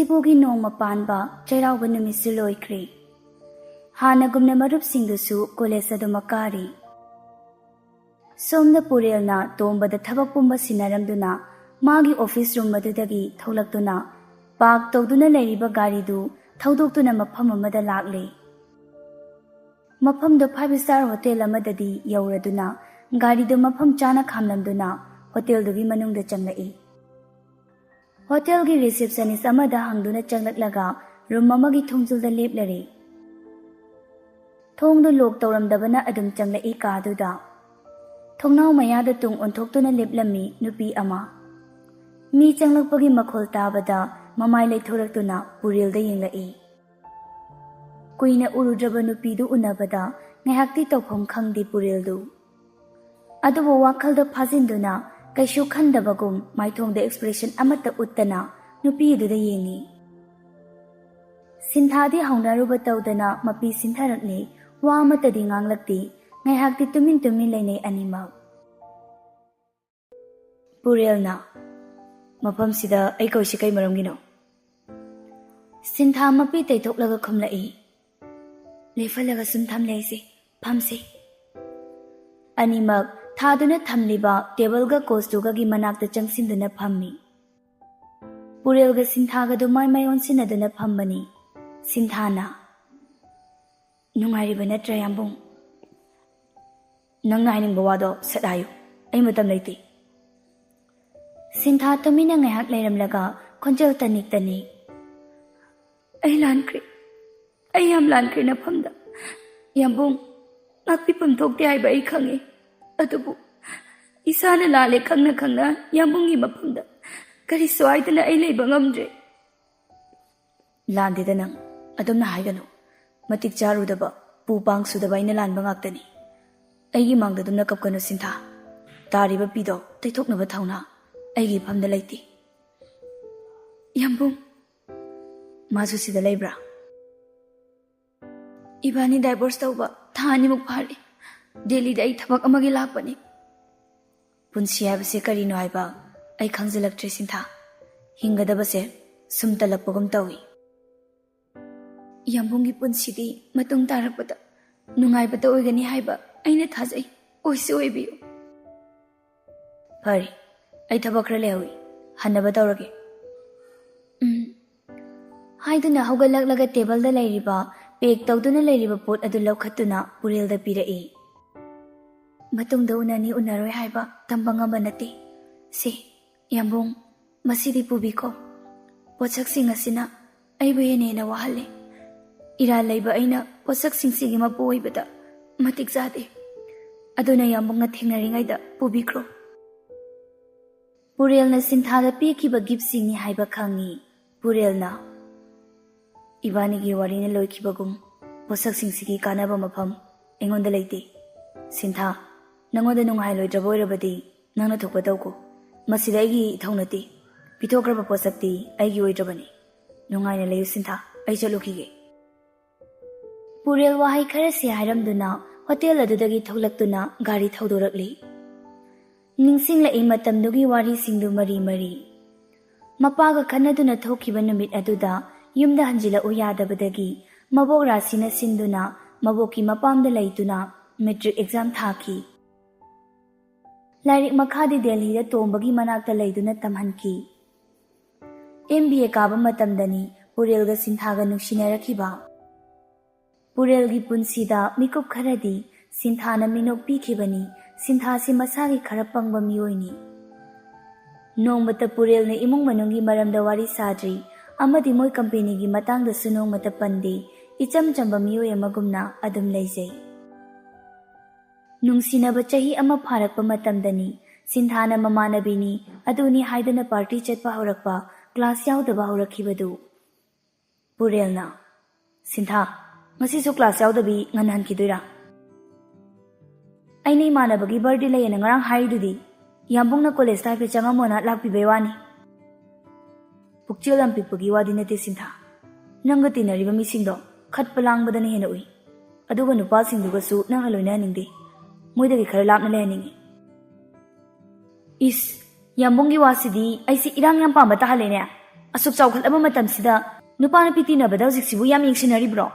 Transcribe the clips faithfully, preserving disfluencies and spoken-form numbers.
ꯄꯨꯒꯤ ꯅꯣꯡꯃ ꯄꯥꯟꯕ ꯆꯩꯔꯥꯎꯕ ꯅꯨꯃꯤꯠꯁꯨ ꯂꯣꯏꯈ꯭ꯔꯦ꯫ ꯍꯥꯟꯅꯒꯨꯝꯅ ꯃꯔꯨꯞꯁꯤꯡꯗꯨꯁꯨ ꯀꯣꯂꯦꯖ ꯑꯗꯨꯃꯛ ꯀꯥꯔꯤ꯫ ꯁꯣꯝꯗ ꯄꯨꯔꯦꯜꯅ ꯇꯣꯝꯕꯗ ꯊꯕꯛ ꯄꯨꯝꯕ ꯁꯤꯟꯅꯔꯝꯗꯨꯅ ꯃꯥꯒꯤ ꯑꯣꯐꯤꯁ ꯔꯨꯝ ꯑꯗꯨꯗꯒꯤ ꯊꯣꯛꯂꯛꯇꯨꯅ ꯄꯥꯔꯛ ꯇꯧꯗꯨꯅ ꯂꯩꯔꯤꯕ ꯒꯥꯔꯤꯗꯨ ꯊꯧꯗꯣꯛꯇꯨꯅ ꯃꯐꯝ ꯑꯃꯗ ꯂꯥꯛꯂꯦ꯫ ꯃꯐꯝꯗꯨ ꯐꯥꯏꯚ ꯁ꯭ꯇꯥꯔ ꯍꯣꯇꯦꯜ ꯑꯃꯗꯗꯤ ꯌꯧꯔꯗꯨꯅ ꯒꯥꯔꯤꯗꯨ ꯃꯐꯝ ꯆꯥꯅ ꯈꯥꯝꯂꯝꯗꯨꯅ ꯍꯣꯇꯦꯜꯗꯨꯒꯤ ꯃꯅꯨꯡꯗ ꯆꯪꯂꯛꯏ꯫ ꯍꯣꯇꯦꯜꯒꯤ ꯔꯤꯁꯦꯞꯁꯅꯤꯁ ꯑꯃꯗ ꯍꯪꯗꯨꯅ ꯆꯪꯂꯛꯂꯒ ꯔꯨꯝ ꯑꯃꯒꯤ ꯊꯣꯡꯖꯤꯜꯗ ꯂꯦꯞꯂꯔꯦ꯫ ꯊꯣꯡꯗꯨ ꯂꯣꯛ ꯇꯧꯔꯝꯗꯕꯅ ꯑꯗꯨꯝ ꯆꯪꯂꯛꯏ ꯀꯥꯗꯨꯗ꯫ ꯊꯣꯡꯅꯥꯎ ꯃꯌꯥꯗ ꯇꯨꯡ ꯑꯣꯟꯊꯣꯛꯇꯨꯅ ꯂꯦꯞꯂꯝꯃꯤ ꯅꯨꯄꯤ ꯑꯃ꯫ ꯃꯤ ꯆꯪꯂꯛꯄꯒꯤ ꯃꯈꯣꯜ ꯇꯥꯕꯗ ꯃꯃꯥꯏ ꯂꯩꯊꯣꯔꯛꯇꯨꯅ ꯄꯨꯔꯦꯜꯗ ꯌꯦꯡꯂꯛꯏ꯫ ꯀꯨꯏꯅ ꯎꯔꯨꯗ꯭ꯔꯕ ꯅꯨꯄꯤꯗꯨ ꯎꯅꯕꯗ ꯉꯥꯏꯍꯥꯛꯇꯤ ꯇꯧꯐꯝ ꯈꯪꯗꯦ ꯄꯨꯔꯦꯜꯗꯨ꯫ ꯑꯗꯨꯕꯨ ꯋꯥꯈꯜꯗ ꯐꯥꯖꯤꯟꯗꯨꯅ ꯀꯩꯁꯨ ꯈꯟꯗꯕꯒꯨꯝ ꯃꯥꯏꯊꯣꯡꯗ ꯑꯦꯛꯁꯄ꯭ꯔꯦꯁꯟ ꯑꯃꯠꯇ ꯎꯠꯇꯅ ꯅꯨꯄꯤ ꯑꯗꯨꯗ ꯌꯦꯡꯉꯤ꯫ ꯁꯤꯟꯊꯥꯗꯤ ꯍꯧꯅꯔꯨꯕ ꯇꯧꯗꯅ ꯃꯄꯤ ꯁꯤꯟꯊꯔꯛꯂꯤ, ꯋꯥ ꯑꯃꯠꯇꯗꯤ ꯉꯥꯡꯂꯛꯇꯦ꯫ ꯉꯥꯏꯍꯥꯛꯇꯤ ꯇꯨꯃꯤꯟ ꯇꯨꯃꯤꯟ ꯂꯩꯅꯩ ꯑꯅꯤꯃꯛ꯫ ꯄꯨꯔꯦꯜꯅ, "ꯃꯐꯝꯁꯤꯗ ꯑꯩ ꯀꯧꯏꯁꯤ ꯀꯩ ꯃꯔꯝꯒꯤꯅꯣ?" ꯁꯤꯟꯊꯥ ꯃꯄꯤ ꯇꯩꯊꯣꯛꯂꯒ ꯈꯨꯝꯂꯛꯏ, "ꯂꯦꯞꯍꯜꯂꯒ ꯁꯨꯝ ꯊꯝꯂꯦ ꯑꯩꯁꯦ, ꯐꯝꯁꯦ꯫" ꯑꯅꯤꯃꯛ ꯊꯥꯗꯨꯅ ꯊꯝꯂꯤꯕ ꯇꯦꯕꯜꯒ ꯀꯣꯁꯇꯨꯒꯒꯤ ꯃꯅꯥꯛꯇ ꯆꯪꯁꯤꯟꯗꯨꯅ ꯐꯝꯃꯤ꯫ ꯄꯨꯔꯦꯜꯒ ꯁꯤꯟꯊꯥꯒꯗꯨ ꯃꯥꯏ ꯃꯥꯏ ꯑꯣꯟꯁꯤꯟꯅꯗꯨꯅ ꯐꯝꯕꯅꯤ꯫ ꯁꯤꯟꯊꯥꯅ, "ꯅꯨꯡꯉꯥꯏꯔꯤꯕ ꯅꯠꯇ꯭ꯔꯥ, ꯌꯥꯝꯕꯨꯡ? ꯅꯪꯅ ꯍꯥꯏꯅꯤꯡꯕ ꯋꯥꯗꯣ ꯁꯠ ꯍꯥꯏꯌꯨ, ꯑꯩ ꯃꯇꯝ ꯂꯩꯇꯦ꯫" ꯁꯤꯟꯊꯥ ꯇꯨꯃꯤꯟꯅ ꯉꯥꯏꯍꯥꯛ ꯂꯩꯔꯝꯂꯒ ꯈꯣꯟꯖꯦꯜ ꯇꯅꯤꯛ ꯇꯅꯤꯛ, "ꯑꯩ ꯂꯥꯟꯈ꯭ꯔꯦ, ꯑꯩ ꯌꯥꯝ ꯂꯥꯟꯈ꯭ꯔꯦ ꯅꯐꯝꯗ꯫ ꯌꯥꯝꯕꯨꯡ, ꯉꯥꯛꯄꯤꯐꯝ ꯊꯣꯛꯇꯦ ꯍꯥꯏꯕ ꯑꯩ ꯈꯪꯉꯤ꯫ ꯑꯗꯨꯕꯨ ꯏꯁꯥꯅ ꯂꯥꯜꯂꯦ ꯈꯪꯅ ꯈꯪꯅ ꯌꯥꯝꯕꯨꯡꯒꯤ ꯃꯐꯝꯗ ꯀꯔꯤꯁꯨ ꯍꯥꯏꯗꯅ ꯑꯩ ꯂꯩꯕ ꯉꯝꯗ꯭ꯔꯦ꯫" "ꯂꯥꯟꯗꯦꯗ ꯅꯪ, ꯑꯗꯨꯝꯅ ꯍꯥꯏꯒꯅꯨ꯫ ꯃꯇꯤꯛ ꯆꯥꯔꯨꯗꯕ, ꯄꯨ ꯄꯥꯡ ꯁꯨꯗꯕ ꯑꯩꯅ ꯂꯥꯟꯕ ꯉꯥꯛꯇꯅꯤ꯫ ꯑꯩꯒꯤ ꯃꯥꯡꯗ ꯑꯗꯨꯝꯅ ꯀꯞꯀꯅꯨ ꯁꯤꯟꯊꯥ꯫ ꯇꯥꯔꯤꯕ ꯄꯤꯗꯣ ꯇꯩꯊꯣꯛꯅꯕ ꯊꯧꯅꯥ ꯑꯩꯒꯤ ꯏꯐꯝꯗ ꯂꯩꯇꯦ꯫" "ꯌꯥꯝꯕꯨꯡ꯫" "ꯃꯥꯁꯨ ꯁꯤꯗ ꯂꯩꯕ꯭ꯔꯥ?" "ꯏꯕꯥꯅꯤ ꯗꯥꯏꯚꯣꯔꯁ ꯇꯧꯕ ꯊꯥ ꯑꯅꯤꯃꯨꯛ ꯐꯥꯔꯦ꯫ ꯗꯦꯜꯂꯤꯗ ꯑꯩ ꯊꯕꯛ ꯑꯃꯒꯤ ꯂꯥꯛꯄꯅꯤ꯫" "ꯄꯨꯟꯁꯤ ꯍꯥꯏꯕꯁꯦ ꯀꯔꯤꯅꯣ ꯍꯥꯏꯕ ꯑꯩ ꯈꯪꯖꯤꯜꯂꯛꯇ꯭ꯔꯦ ꯁꯤꯟꯊꯥ꯫ ꯍꯤꯡꯒꯗꯕꯁꯦ ꯁꯨꯝ ꯇꯜꯂꯛꯄꯒꯨꯝ ꯇꯧꯏ꯫ ꯌꯥꯝꯕꯨꯡꯒꯤ ꯄꯨꯟꯁꯤꯗꯤ ꯃꯇꯨꯡ ꯇꯥꯔꯛꯄꯗ ꯅꯨꯡꯉꯥꯏꯕꯇ ꯑꯣꯏꯒꯅꯤ ꯍꯥꯏꯕ ꯑꯩꯅ ꯊꯥꯖꯩ꯫ ꯑꯣꯏꯁꯨ ꯑꯣꯏꯕꯤꯌꯨ꯫ ꯐꯔꯦ, ꯑꯩ ꯊꯕꯛ ꯈꯔ ꯂꯩꯍꯧꯏ, ꯍꯟꯅꯕ ꯇꯧꯔꯒꯦ꯫ ꯎꯝ꯫ ꯍꯥꯏꯗꯨꯅ ꯍꯧꯒꯠꯂꯛꯂꯒ ꯇꯦꯕꯜꯗ ꯂꯩꯔꯤꯕ, ꯄꯦꯛ ꯇꯧꯗꯨꯅ ꯂꯩꯔꯤꯕ ꯄꯣꯠ ꯑꯗꯨ ꯂꯧꯈꯠꯇꯨꯅ ꯄꯨꯔꯦꯜꯗ ꯄꯤꯔꯛꯏ꯫ ꯃꯇꯨꯡꯗ ꯎꯅꯅꯤ ꯎꯅꯔꯣꯏ ꯍꯥꯏꯕ ꯇꯝꯕ ꯉꯝꯕ ꯅꯠꯇꯦ꯫ ꯁꯦ, ꯌꯥꯝꯕꯨꯡ, ꯃꯁꯤꯗꯤ ꯄꯨꯕꯤꯈꯣ꯫ ꯄꯣꯠꯁꯛꯁꯤꯡ ꯑꯁꯤꯅ ꯑꯩꯕꯨ ꯍꯦꯟꯅ ꯍꯦꯟꯅ ꯋꯥꯍꯜꯂꯦ꯫ ꯏꯔꯥꯜ ꯂꯩꯕ ꯑꯩꯅ ꯄꯣꯠꯁꯛꯁꯤꯡꯁꯤꯒꯤ ꯃꯄꯨ ꯑꯣꯏꯕꯗ ꯃꯇꯤꯛ ꯆꯥꯗꯦ꯫ ꯑꯗꯨꯅ ꯌꯥꯝꯕꯨꯡꯅ ꯊꯦꯡꯅꯔꯤꯉꯩꯗ ꯄꯨꯕꯤꯈ꯭ꯔꯣ꯫ ꯄꯨꯔꯦꯜꯅ ꯁꯤꯟꯊꯥꯗ ꯄꯤꯈꯤꯕ ꯒꯤꯐꯁꯤꯡꯅꯤ ꯍꯥꯏꯕ ꯈꯪꯉꯤ꯫ ꯄꯨꯔꯦꯜꯅ, "ꯏꯕꯥꯅꯤꯒꯤ ꯋꯥꯔꯤꯅ ꯂꯣꯏꯈꯤꯕꯒꯨꯝ, ꯄꯣꯠꯁꯛꯁꯤꯡꯁꯤꯒꯤ ꯀꯥꯟꯅꯕ ꯃꯐꯝ ꯑꯩꯉꯣꯟꯗ ꯂꯩꯇꯦ꯫ ꯁꯤꯟꯊꯥ, ꯅꯉꯣꯟꯗ ꯅꯨꯡꯉꯥꯏꯂꯣꯏꯗ꯭ꯔꯕ ꯑꯣꯏꯔꯕꯗꯤ ꯅꯪꯅ ꯊꯣꯛꯄ ꯇꯧꯀꯣ꯫ ꯃꯁꯤꯗ ꯑꯩꯒꯤ ꯏꯊꯧ ꯅꯠꯇꯦ꯫ ꯄꯤꯊꯣꯛꯈ꯭ꯔꯕ ꯄꯣꯠꯁꯛꯇꯤ ꯑꯩꯒꯤ ꯑꯣꯏꯗ꯭ꯔꯕꯅꯤ꯫ ꯅꯨꯡꯉꯥꯏꯅ ꯂꯩꯌꯨ ꯁꯤꯟꯊꯥ, ꯑꯩ ꯆꯠꯂꯨꯈꯤꯒꯦ꯫" ꯄꯨꯔꯦꯜ ꯋꯥꯍꯩ ꯈꯔꯁꯤ ꯍꯥꯏꯔꯝꯗꯨꯅ ꯍꯣꯇꯦꯜ ꯑꯗꯨꯗꯒꯤ ꯊꯣꯛꯂꯛꯇꯨꯅ ꯒꯥꯔꯤ ꯊꯧꯗꯣꯔꯛꯂꯤ꯫ ꯅꯤꯡꯁꯤꯡꯂꯛꯏ ꯃꯇꯝꯗꯨꯒꯤ ꯋꯥꯔꯤꯁꯤꯡꯗꯨ ꯃꯔꯤ ꯃꯔꯤ꯫ ꯃꯄꯥꯒ ꯈꯠꯅꯗꯨꯅ ꯊꯣꯛꯈꯤꯕ ꯅꯨꯃꯤꯠ ꯑꯗꯨꯗ ꯌꯨꯝꯗ ꯍꯟꯖꯤꯜꯂꯛꯎ ꯌꯥꯗꯕꯗꯒꯤ ꯃꯕꯣꯛ ꯔꯥꯁꯤꯅ ꯁꯤꯟꯗꯨꯅ ꯃꯕꯣꯛꯀꯤ ꯃꯄꯥꯝꯗ ꯂꯩꯗꯨꯅ ꯃꯦꯇ꯭ꯔꯤꯛ ꯑꯦꯛꯖꯥꯝ ꯊꯥꯈꯤ꯫ ꯂꯥꯏꯔꯤꯛ ꯃꯈꯥꯗꯤ ꯗꯦꯜꯍꯤꯗ ꯇꯣꯝꯕꯒꯤ ꯃꯅꯥꯛꯇ ꯂꯩꯗꯨꯅ ꯇꯝꯍꯟꯈꯤ꯫ ꯑꯦꯝ ꯕꯤ ꯑꯦ ꯀꯥꯕ ꯃꯇꯝꯗꯅꯤ ꯄꯨꯔꯦꯜꯒ ꯁꯤꯟꯊꯥꯒ ꯅꯨꯡꯁꯤꯅꯔꯛꯈꯤꯕ꯫ ꯄꯨꯔꯦꯜꯒꯤ ꯄꯨꯟꯁꯤꯗ ꯃꯤꯀꯨꯞ ꯈꯔꯗꯤ ꯁꯤꯟꯊꯥꯅ ꯃꯤꯅꯣꯛ ꯄꯤꯈꯤꯕꯅꯤ꯫ ꯁꯤꯟꯊꯥꯁꯤ ꯃꯁꯥꯒꯤ ꯈꯔ ꯄꯪꯕ ꯃꯤꯑꯣꯏꯅꯤ꯫ ꯅꯣꯡꯃꯇ ꯄꯨꯔꯦꯜꯅ ꯏꯃꯨꯡ ꯃꯅꯨꯡꯒꯤ ꯃꯔꯝꯗ ꯋꯥꯔꯤ ꯁꯥꯗ꯭ꯔꯤ, ꯑꯃꯗꯤ ꯃꯣꯏ ꯀꯝꯄꯦꯅꯤꯒꯤ ꯃꯇꯥꯡꯗꯁꯨ ꯅꯣꯡꯃꯇ ꯄꯟꯗꯦ꯫ ꯏꯆꯝ ꯆꯝꯕ ꯃꯤꯑꯣꯏ ꯑꯃꯒꯨꯝꯅ ꯑꯗꯨꯝ ꯂꯩꯖꯩ꯫ ꯅꯨꯡꯁꯤꯅꯕ ꯆꯍꯤ ꯑꯃ ꯐꯥꯔꯛꯄ ꯃꯇꯝꯗꯅꯤ ꯁꯤꯟꯊꯥꯅ ꯃꯃꯥꯟꯅꯕꯤꯅꯤ, ꯑꯗꯨꯅꯤ ꯍꯥꯏꯗꯨꯅ ꯄꯥꯔꯇꯤ ꯆꯠꯄ ꯍꯧꯔꯛꯄ, ꯀ꯭ꯂꯥꯁ ꯌꯥꯎꯗꯕ ꯍꯧꯔꯛꯈꯤꯕꯗꯨ꯫ ꯄꯨꯔꯦꯜꯅ, "ꯁꯤꯟꯊꯥ, ꯉꯁꯤꯁꯨ ꯀ꯭ꯂꯥꯁ ꯌꯥꯎꯗꯕꯤ ꯉꯟꯅ ꯍꯟꯈꯤꯗꯣꯏꯔꯥ? ꯑꯩꯅ ꯏꯃꯥꯟꯅꯕꯒꯤ ꯕꯥꯔꯗꯦ ꯂꯩꯌꯦꯅ ꯉꯔꯥꯡ ꯍꯥꯏꯔꯤꯗꯨꯗꯤ꯫ ꯌꯥꯝꯕꯨꯡꯅ ꯀꯣꯂꯦꯖꯇ ꯍꯥꯏꯐꯦꯠ ꯆꯪꯉꯝꯃꯣꯅ ꯂꯥꯛꯄꯤꯕꯩ ꯋꯥꯅꯤ꯫" "ꯄꯨꯛꯆꯦꯜ ꯌꯥꯝ ꯄꯤꯛꯄꯒꯤ ꯋꯥꯗꯤ ꯅꯠꯇꯦ ꯁꯤꯟꯊꯥ꯫ ꯅꯪꯒ ꯇꯤꯟꯅꯔꯤꯕ ꯃꯤꯁꯤꯡꯗꯣ ꯈꯠꯄ ꯂꯥꯡꯕꯗꯅ ꯍꯦꯟꯅ ꯎꯏ꯫ ꯑꯗꯨꯒ ꯅꯨꯄꯥꯁꯤꯡꯗꯨꯒꯁꯨ ꯅꯪꯅ ꯂꯣꯏꯅꯍꯟꯅꯤꯡꯗꯦ꯫ ꯃꯣꯏꯗꯒꯤ ꯈꯔ ꯂꯥꯞꯅ ꯂꯩꯍꯟꯅꯤꯡꯉꯤ꯫" "ꯏꯁ, ꯌꯥꯝꯕꯨꯡꯒꯤ ꯋꯥꯁꯤꯗꯤ ꯑꯩꯁꯤ ꯏꯔꯥꯡ ꯌꯥꯝ ꯄꯥꯝꯕ ꯇꯥꯍꯜꯂꯦꯅꯦ꯫ ꯑꯁꯨꯛ ꯆꯥꯎꯈꯠꯂꯕ ꯃꯇꯝꯁꯤꯗ ꯅꯨꯄꯥ ꯅꯨꯄꯤ ꯇꯤꯟꯅꯕꯗ ꯍꯧꯖꯤꯛꯁꯤꯕꯨ ꯌꯥꯝ ꯌꯦꯡꯁꯤꯟꯅꯔꯤꯕ꯭ꯔꯣ?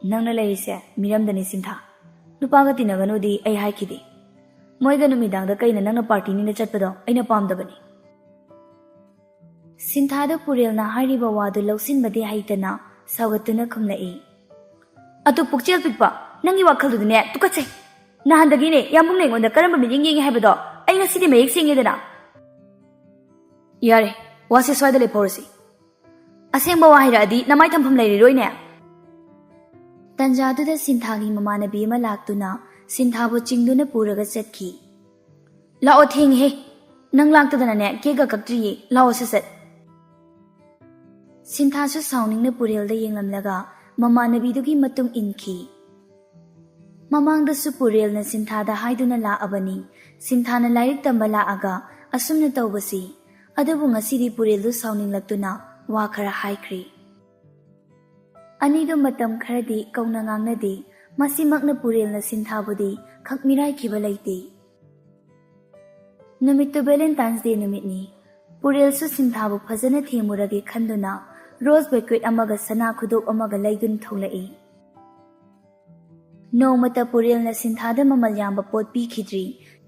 ꯅꯪꯅ ꯂꯩꯔꯤꯁꯦ ꯃꯤꯔꯝꯗꯅꯤ, ꯁꯤꯟꯊꯥ꯫ ꯅꯨꯄꯥꯒ ꯇꯤꯟꯅꯒꯅꯨꯗꯤ ꯑꯩ ꯍꯥꯏꯈꯤꯗꯦ꯫ ꯃꯣꯏꯒ ꯅꯨꯃꯤꯗꯥꯡꯗ ꯀꯩꯅ ꯅꯪꯅ ꯄꯥꯔꯇꯤꯅꯤꯅ ꯆꯠꯄꯗꯣ ꯑꯩꯅ ꯄꯥꯝꯗꯕꯅꯤ꯫ ꯁꯤꯟꯊꯥꯗ ꯄꯨꯔꯦꯜꯅ ꯍꯥꯏꯔꯤꯕ ꯋꯥꯗꯨ ꯂꯧꯁꯤꯟꯕꯗꯤ ꯍꯩꯇꯅ ꯁꯥꯎꯒꯠꯇꯨꯅ ꯈꯨꯝꯂꯛꯏ꯫ "ꯑꯗꯨ ꯄꯨꯛꯆꯦꯜ ꯄꯤꯛꯄ, ꯅꯪꯒꯤ ꯋꯥꯈꯜꯗꯨꯗꯤꯅꯦ ꯇꯨꯀꯠꯆꯩ꯫ ꯅꯍꯥꯟꯗꯒꯤꯅꯦ ꯌꯥꯝꯕꯨꯡꯅ ꯑꯩꯉꯣꯟꯗ ꯀꯔꯝꯕ ꯃꯤꯠꯌꯦꯡ ꯌꯦꯡꯉꯤ ꯍꯥꯏꯕꯗꯣ ꯑꯩ ꯉꯁꯤꯗꯤ ꯃꯌꯦꯛ ꯁꯦꯡꯉꯦꯗꯅ꯫" "ꯌꯥꯔꯦ, ꯋꯥꯁꯦ ꯁ꯭ꯋꯥꯏꯗ ꯂꯦꯞꯍꯧꯔꯁꯤ꯫ ꯑꯁꯦꯡꯕ ꯋꯥ ꯍꯥꯏꯔꯛꯑꯗꯤ ꯅꯃꯥꯏ ꯊꯝꯐꯝ ꯂꯩꯔꯔꯣꯏꯅꯦ꯫" ꯇꯟꯖꯥꯗꯨꯗ ꯁꯤꯟꯊꯥꯒꯤ ꯃꯃꯥꯟꯅꯕꯤ ꯑꯃ ꯂꯥꯛꯇꯨꯅ ꯁꯤꯟꯊꯥꯕꯨ ꯆꯤꯡꯗꯨꯅ ꯄꯨꯔꯒ ꯆꯠꯈꯤ꯫ "ꯂꯥꯛꯑꯣ, ꯊꯦꯡꯉꯦꯍꯦ꯫ ꯅꯪ ꯂꯥꯛꯇꯗꯅꯅꯦ ꯀꯦꯛꯀ ꯀꯛꯇ꯭ꯔꯤꯌꯦ꯫ ꯂꯥꯛꯑꯣ ꯁꯠ ꯁꯠ꯫" ꯁꯤꯟꯊꯥꯁꯨ ꯁꯥꯎꯅꯤꯡꯅ ꯄꯨꯔꯦꯜꯗ ꯌꯦꯡꯂꯝꯂꯒ ꯃꯃꯥꯟꯅꯕꯤꯗꯨꯒꯤ ꯃꯇꯨꯡ ꯏꯟꯈꯤ꯫ ꯃꯃꯥꯡꯗꯁꯨ ꯄꯨꯔꯦꯜꯅ ꯁꯤꯟꯊꯥꯗ ꯍꯥꯏꯗꯨꯅ ꯂꯥꯛꯑꯕꯅꯤ, ꯁꯤꯟꯊꯥꯅ ꯂꯥꯏꯔꯤꯛ ꯇꯝꯕ ꯂꯥꯛꯑꯒ ꯑꯁꯨꯝꯅ ꯇꯧꯕꯁꯤ꯫ ꯑꯗꯨꯕꯨ ꯉꯁꯤꯗꯤ ꯄꯨꯔꯦꯜꯗꯨ ꯁꯥꯎꯅꯤꯡꯂꯛꯇꯨꯅ ꯋꯥ ꯈꯔ ꯍꯥꯏꯈ꯭ꯔꯤ꯫ ꯑꯅꯤꯗꯨ ꯃꯇꯝ ꯈꯔꯗꯤ ꯀꯧꯅ ꯉꯥꯡꯅꯗꯦ꯫ ꯃꯁꯤꯃꯛꯅ ꯄꯨꯔꯦꯜꯅ ꯁꯤꯟꯊꯥꯕꯨꯗꯤ ꯈꯛ ꯃꯤꯔꯥꯏꯈꯤꯕ ꯂꯩꯇꯦ꯫ ꯅꯨꯃꯤꯠꯇꯨ ꯚꯦꯂꯦꯟꯇꯥꯏꯟꯁ ꯗꯦ ꯅꯨꯃꯤꯠꯅꯤ꯫ ꯄꯨꯔꯦꯜꯁꯨ ꯁꯤꯟꯊꯥꯕꯨ ꯐꯖꯅ ꯊꯦꯝꯃꯨꯔꯒꯦ ꯈꯟꯗꯨꯅ ꯔꯣꯁ ꯕꯦꯀ꯭ꯋꯦꯠ ꯑꯃꯒ ꯁꯅꯥ ꯈꯨꯗꯣꯞ ꯑꯃꯒ ꯂꯩꯗꯨꯅ ꯊꯣꯛꯂꯛꯏ꯫ ꯅꯣꯡꯃꯇ ꯄꯨꯔꯦꯜꯅ ꯁꯤꯟꯊꯥꯗ ꯃꯃꯜ ꯌꯥꯝꯕ ꯄꯣꯠ ꯄꯤꯈꯤꯗ꯭ꯔꯤ꯫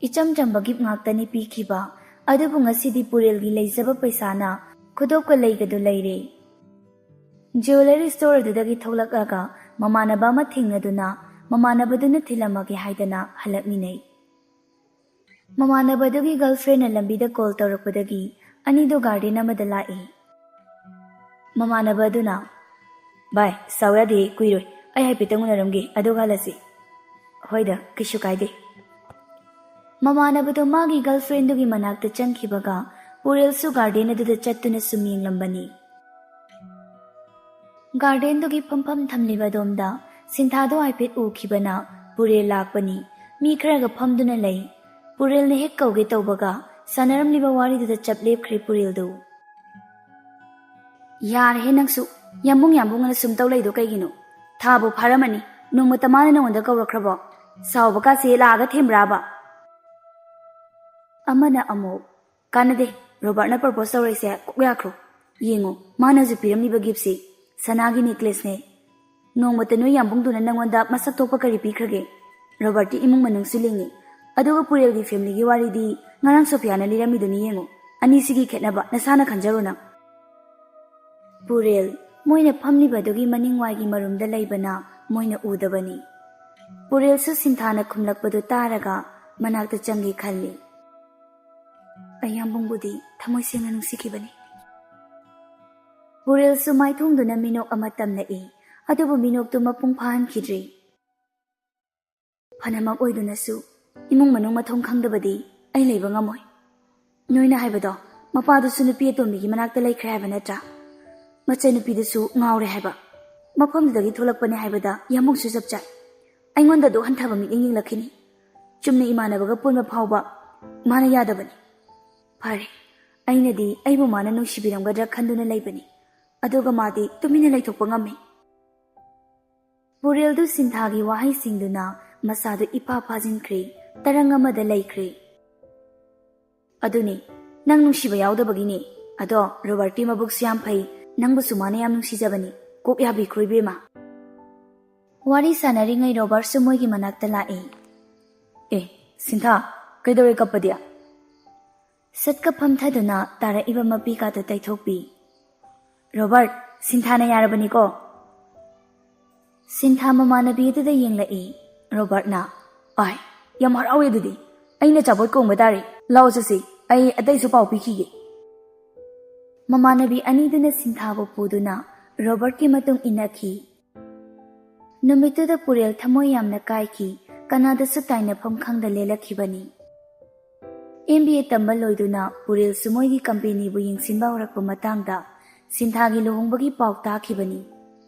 ꯏꯆꯝ ꯆꯝꯕ ꯒꯤꯐ ꯉꯥꯛꯇꯅꯤ ꯄꯤꯈꯤꯕ꯫ ꯑꯗꯨꯕꯨ ꯉꯁꯤꯗꯤ ꯄꯨꯔꯦꯜꯒꯤ ꯂꯩꯖꯕ ꯄꯩꯁꯥꯅ ꯈꯨꯗꯣꯞꯀ ꯂꯩꯒꯗꯨ ꯂꯩꯔꯦ꯫ ꯖ꯭ꯋꯦꯂꯔꯤ ꯁ꯭ꯇꯣꯔ ꯑꯗꯨꯗꯒꯤ ꯊꯣꯛꯂꯛꯂꯒ ꯃꯃꯥꯟꯅꯕ ꯑꯃ ꯊꯦꯡꯅꯗꯨꯅ ꯃꯃꯥꯟꯅꯕꯗꯨꯅ ꯊꯤꯜꯂꯝꯃꯒꯦ ꯍꯥꯏꯗꯅ ꯍꯜꯂꯛꯃꯤꯟꯅꯩ꯫ ꯃꯃꯥꯟꯅꯕꯗꯨꯒꯤ ꯒꯔꯜꯐ꯭ꯔꯦꯟꯅ ꯂꯝꯕꯤꯗ ꯀꯣꯜ ꯇꯧꯔꯛꯄꯗꯒꯤ ꯑꯅꯤꯗꯣ ꯒꯥꯔꯗꯦꯟ ꯑꯃꯗ ꯂꯥꯛꯏ꯫ ꯃꯃꯥꯟꯅꯕ ꯑꯗꯨꯅ, "ꯚꯥꯏ, ꯁꯥꯎ ꯌꯥꯗꯦ, ꯀꯨꯏꯔꯣꯏ꯫ ꯑꯩ ꯍꯥꯏꯐꯦꯠꯇꯪ ꯎꯅꯔꯝꯒꯦ, ꯑꯗꯨꯒ ꯍꯜꯂꯁꯤ꯫" "ꯍꯣꯏꯗ, ꯀꯩꯁꯨ ꯀꯥꯏꯗꯦ꯫" ꯃꯃꯥꯟꯅꯕꯗꯣ ꯃꯥꯒꯤ ꯒꯔꯜꯐ꯭ꯔꯦꯟꯗꯨꯒꯤ ꯃꯅꯥꯛꯇ ꯆꯪꯈꯤꯕꯒ ꯄꯨꯔꯦꯜꯁꯨ ꯒꯥꯔꯗꯦꯟ ꯑꯗꯨꯗ ꯆꯠꯇꯨꯅ ꯁꯨꯝ ꯌꯦꯡꯂꯝꯕꯅꯤ꯫ ꯒꯥꯔꯗꯦꯟꯗꯨꯒꯤ ꯐꯝꯐꯝ ꯊꯝꯂꯤꯕ ꯑꯗꯣꯝꯗ ꯁꯤꯟꯊꯥꯗꯣ ꯍꯥꯏꯐꯦꯠ ꯎꯈꯤꯕꯅ ꯄꯨꯔꯦꯜ ꯂꯥꯛꯄꯅꯤ꯫ ꯃꯤ ꯈꯔꯒ ꯐꯝꯗꯨꯅ ꯂꯩ꯫ ꯄꯨꯔꯦꯜꯅ ꯍꯦꯛ ꯀꯧꯒꯦ ꯇꯧꯕꯒ ꯁꯥꯟꯅꯔꯝꯂꯤꯕ ꯋꯥꯔꯤꯗꯨꯗ ꯆꯞ ꯂꯦꯞꯈ꯭ꯔꯦ ꯄꯨꯔꯦꯜꯗꯨ꯫ "ꯌꯥꯔꯦꯍꯦ ꯅꯪꯁꯨ, ꯌꯥꯝꯕꯨꯡ ꯌꯥꯝꯕꯨꯡ ꯑꯅ ꯁꯨꯝ ꯇꯧ ꯂꯩꯗꯣ ꯀꯩꯒꯤꯅꯣ? ꯊꯥꯕꯨ ꯐꯥꯔꯝꯃꯅꯤ, ꯅꯣꯡꯃꯇ ꯃꯥꯅ ꯅꯉꯣꯟꯗ ꯀꯧꯔꯛꯈ꯭ꯔꯕꯣ? ꯁꯥꯎꯕ ꯀꯥꯁꯦ ꯂꯥꯛꯑꯒ ꯊꯦꯝꯕ꯭ꯔꯥꯕ?" ꯑꯃꯅ ꯑꯃꯨꯛ, "ꯀꯥꯟꯅꯗꯦ, ꯔꯣꯕꯥꯔꯠꯅ ꯄ꯭ꯔꯄꯣꯁ ꯇꯧꯔꯛꯏꯁꯦ ꯀꯣꯛ ꯌꯥꯈ꯭ꯔꯣ꯫ ꯌꯦꯡꯉꯣ, ꯃꯥꯅ ꯍꯧꯖꯤꯛ ꯄꯤꯔꯝꯂꯤꯕ ꯒꯤꯐꯁꯤ ꯁꯅꯥꯒꯤ ꯅꯦꯀ꯭ꯂꯦꯁꯅꯦ꯫ ꯅꯣꯡꯃꯇ ꯅꯣꯏ ꯌꯥꯝꯕꯨꯡꯗꯨꯅ ꯅꯪꯉꯣꯟꯗ ꯃꯁꯛ ꯊꯣꯛꯄ ꯀꯔꯤ ꯄꯤꯈ꯭ꯔꯒꯦ? ꯔꯣꯕꯥꯔꯠꯇꯤ ꯏꯃꯨꯡ ꯃꯅꯨꯡꯁꯨ ꯂꯤꯡꯉꯤ꯫ ꯑꯗꯨꯒ ꯄꯨꯔꯦꯜꯒꯤ ꯐꯦꯃꯤꯂꯤꯒꯤ ꯋꯥꯔꯤꯗꯤ ꯉꯔꯥꯡ ꯁꯣꯐꯤꯌꯥꯅ ꯂꯤꯔꯝꯃꯤꯗꯨꯅꯤ, ꯌꯦꯡꯉꯨ꯫ ꯑꯅꯤꯁꯤꯒꯤ ꯈꯦꯠꯅꯕ ꯅꯁꯥꯅ ꯈꯟꯖꯔꯣ ꯅꯪ꯫ ꯄꯨꯔꯦꯜ, ꯃꯣꯏꯅ ꯐꯝꯂꯤꯕꯗꯨꯒꯤ ꯃꯅꯤꯡꯋꯥꯏꯒꯤ ꯃꯔꯨꯝꯗ ꯂꯩꯕꯅ ꯃꯣꯏꯅ ꯎꯗꯕꯅꯤ꯫ ꯄꯨꯔꯦꯜꯁꯨ ꯁꯤꯟꯊꯥꯅ ꯈꯨꯝꯂꯛꯄꯗꯨ ꯇꯥꯔꯒ ꯃꯅꯥꯛꯇ ꯆꯪꯒꯦ ꯈꯜꯂꯤ꯫ ꯑꯌꯥꯝꯕꯨꯡꯕꯨꯗꯤ ꯊꯃꯣꯏ ꯁꯦꯡꯅ ꯅꯨꯡꯁꯤꯈꯤꯕꯅꯤ꯫ ꯄꯨꯔꯦꯜꯁꯨ ꯃꯥꯏꯊꯣꯡꯗꯨꯅ ꯃꯤꯅꯣꯛ ꯑꯃ ꯇꯝꯂꯛꯏ, ꯑꯗꯨꯕꯨ ꯃꯤꯅꯣꯛꯇꯨ ꯃꯄꯨꯡ ꯐꯥꯍꯟꯈꯤꯗ꯭ꯔꯤ꯫ ꯐꯅꯃꯛ ꯑꯣꯏꯗꯨꯅꯁꯨ, ꯏꯃꯨꯡ ꯃꯅꯨꯡ ꯃꯊꯣꯡ ꯈꯪꯗꯕꯗꯤ ꯑꯩ ꯂꯩꯕ ꯉꯝꯃꯣꯏ꯫ ꯅꯣꯏꯅ ꯍꯥꯏꯕꯗꯣ, ꯃꯄꯥꯗꯨꯁꯨ ꯅꯨꯄꯤ ꯑꯇꯣꯝꯕꯤꯒꯤ ꯃꯅꯥꯛꯇ ꯂꯩꯈ꯭ꯔꯦ ꯍꯥꯏꯕ ꯅꯠꯇ꯭ꯔꯥ? ꯃꯆꯟꯅꯨꯄꯤꯗꯨꯁꯨ ꯉꯥꯎꯔꯦ ꯍꯥꯏꯕ꯫ ꯃꯐꯝꯗꯨꯗꯒꯤ ꯊꯣꯛꯂꯛꯄꯅꯦ ꯍꯥꯏꯕꯗ ꯌꯥꯝꯕꯨꯡꯁꯨ ꯆꯞ ꯆꯥꯏ꯫ ꯑꯩꯉꯣꯟꯗ ꯑꯗꯨꯛ ꯍꯟꯊꯕ ꯃꯤꯠꯌꯦꯡ ꯌꯦꯡꯂꯛꯈꯤꯅꯤ꯫ ꯆꯨꯝꯅ ꯏꯃꯥꯟꯅꯕꯒ ꯄꯨꯟꯕ ꯐꯥꯎꯕ ꯃꯥꯅ ꯌꯥꯗꯕꯅꯤ꯫ ꯐꯔꯦ, ꯑꯩꯅꯗꯤ ꯑꯩꯕꯨ ꯃꯥꯅ ꯅꯨꯡꯁꯤꯕꯤꯔꯝꯒꯗ꯭ꯔꯥ ꯈꯟꯗꯨꯅ ꯂꯩꯕꯅꯤ꯫ ꯑꯗꯨꯒ ꯃꯥꯗꯤ ꯇꯨꯃꯤꯟꯅ ꯂꯩꯊꯣꯛꯄ ꯉꯝꯃꯤ꯫ ꯄꯨꯔꯦꯜꯗꯨ ꯁꯤꯟꯊꯥꯒꯤ ꯋꯥꯍꯩꯁꯤꯡꯗꯨꯅ ꯃꯁꯥꯗꯨ ꯏꯐꯥ ꯐꯥꯖꯤꯟꯈ꯭ꯔꯦ, ꯇꯔꯪ ꯑꯃꯗ ꯂꯩꯈ꯭ꯔꯦ꯫ ꯑꯗꯨꯅꯤ, ꯅꯪ ꯅꯨꯡꯁꯤꯕ ꯌꯥꯎꯗꯕꯒꯤꯅꯤ꯫ ꯑꯗꯣ ꯔꯣꯕꯥꯔꯠꯇꯤ ꯃꯕꯨꯛꯁꯨ ꯌꯥꯝ ꯐꯩ, ꯅꯪꯕꯨꯁꯨ ꯃꯥꯅ ꯌꯥꯝ ꯅꯨꯡꯁꯤꯖꯕꯅꯤ꯫ ꯀꯣꯛ ꯌꯥꯕꯤꯈ꯭ꯔꯣ ꯏꯕꯦꯝꯃ꯫ ꯋꯥꯔꯤ ꯁꯥꯟꯅꯔꯤꯉꯩ ꯔꯣꯕꯥꯔꯠꯁꯨ ꯃꯣꯏꯒꯤ ꯃꯅꯥꯛꯇ ꯂꯥꯛꯏ꯫ ꯑꯦ, ꯁꯤꯟꯊꯥ, ꯀꯩꯗꯧꯔꯦ ꯀꯞꯄꯗꯤ? ꯁꯠꯀ ꯐꯝꯊꯗꯨꯅ ꯇꯥꯔꯛꯏꯕ ꯃꯄꯤꯀꯥꯗꯨ ꯇꯩꯊꯣꯛꯄꯤ꯫ ꯔꯣꯕꯥꯔꯠ, ꯁꯤꯟꯊꯥꯅ ꯌꯥꯔꯕꯅꯤꯀꯣ? ꯁꯤꯟꯊꯥ ꯃꯃꯥꯟꯅꯕꯤ ꯑꯗꯨꯗ ꯌꯦꯡꯂꯛꯏ꯫ ꯔꯣꯕꯥꯔꯠꯅ, "ꯑꯥꯏ, ꯌꯥꯝ ꯍꯔꯥꯎꯋꯦ ꯑꯗꯨꯗꯤ꯫ ꯑꯩꯅ ꯆꯥꯄꯣꯠ ꯀꯣꯡꯕ ꯇꯥꯔꯦ꯫ ꯂꯥꯛꯑꯣ ꯆꯠꯁꯤ, ꯑꯩ ꯑꯇꯩꯁꯨ ꯄꯥꯎ ꯄꯤꯈꯤꯒꯦ꯫" ꯃꯃꯥꯟꯅꯕꯤ ꯑꯅꯤꯗꯨꯅ ꯁꯤꯟꯊꯥꯕꯨ ꯄꯨꯗꯨꯅ ꯔꯣꯕꯥꯔꯠꯀꯤ ꯃꯇꯨꯡ ꯏꯟꯅꯈꯤ꯫ ꯅꯨꯃꯤꯠꯇꯨꯗ ꯄꯨꯔꯦꯜ ꯊꯃꯣꯏ ꯌꯥꯝꯅ ꯀꯥꯏꯈꯤ, ꯀꯅꯥꯗꯁꯨ ꯇꯥꯏꯅꯐꯝ ꯈꯪꯗ ꯂꯦꯜꯂꯛꯈꯤꯕꯅꯤ꯫ ꯑꯦꯝ ꯕꯤ ꯑꯦ ꯇꯝꯕ ꯂꯣꯏꯗꯨꯅ ꯄꯨꯔꯦꯜꯁꯨ ꯃꯣꯏꯒꯤ ꯀꯝꯄꯦꯅꯤꯕꯨ ꯌꯦꯡꯁꯤꯟꯕ ꯍꯧꯔꯛꯄ ꯃꯇꯥꯡꯗ ꯁꯤꯟꯊꯥꯒꯤ ꯂꯨꯍꯣꯡꯕꯒꯤ ꯄꯥꯎ ꯇꯥꯈꯤꯕꯅꯤ꯫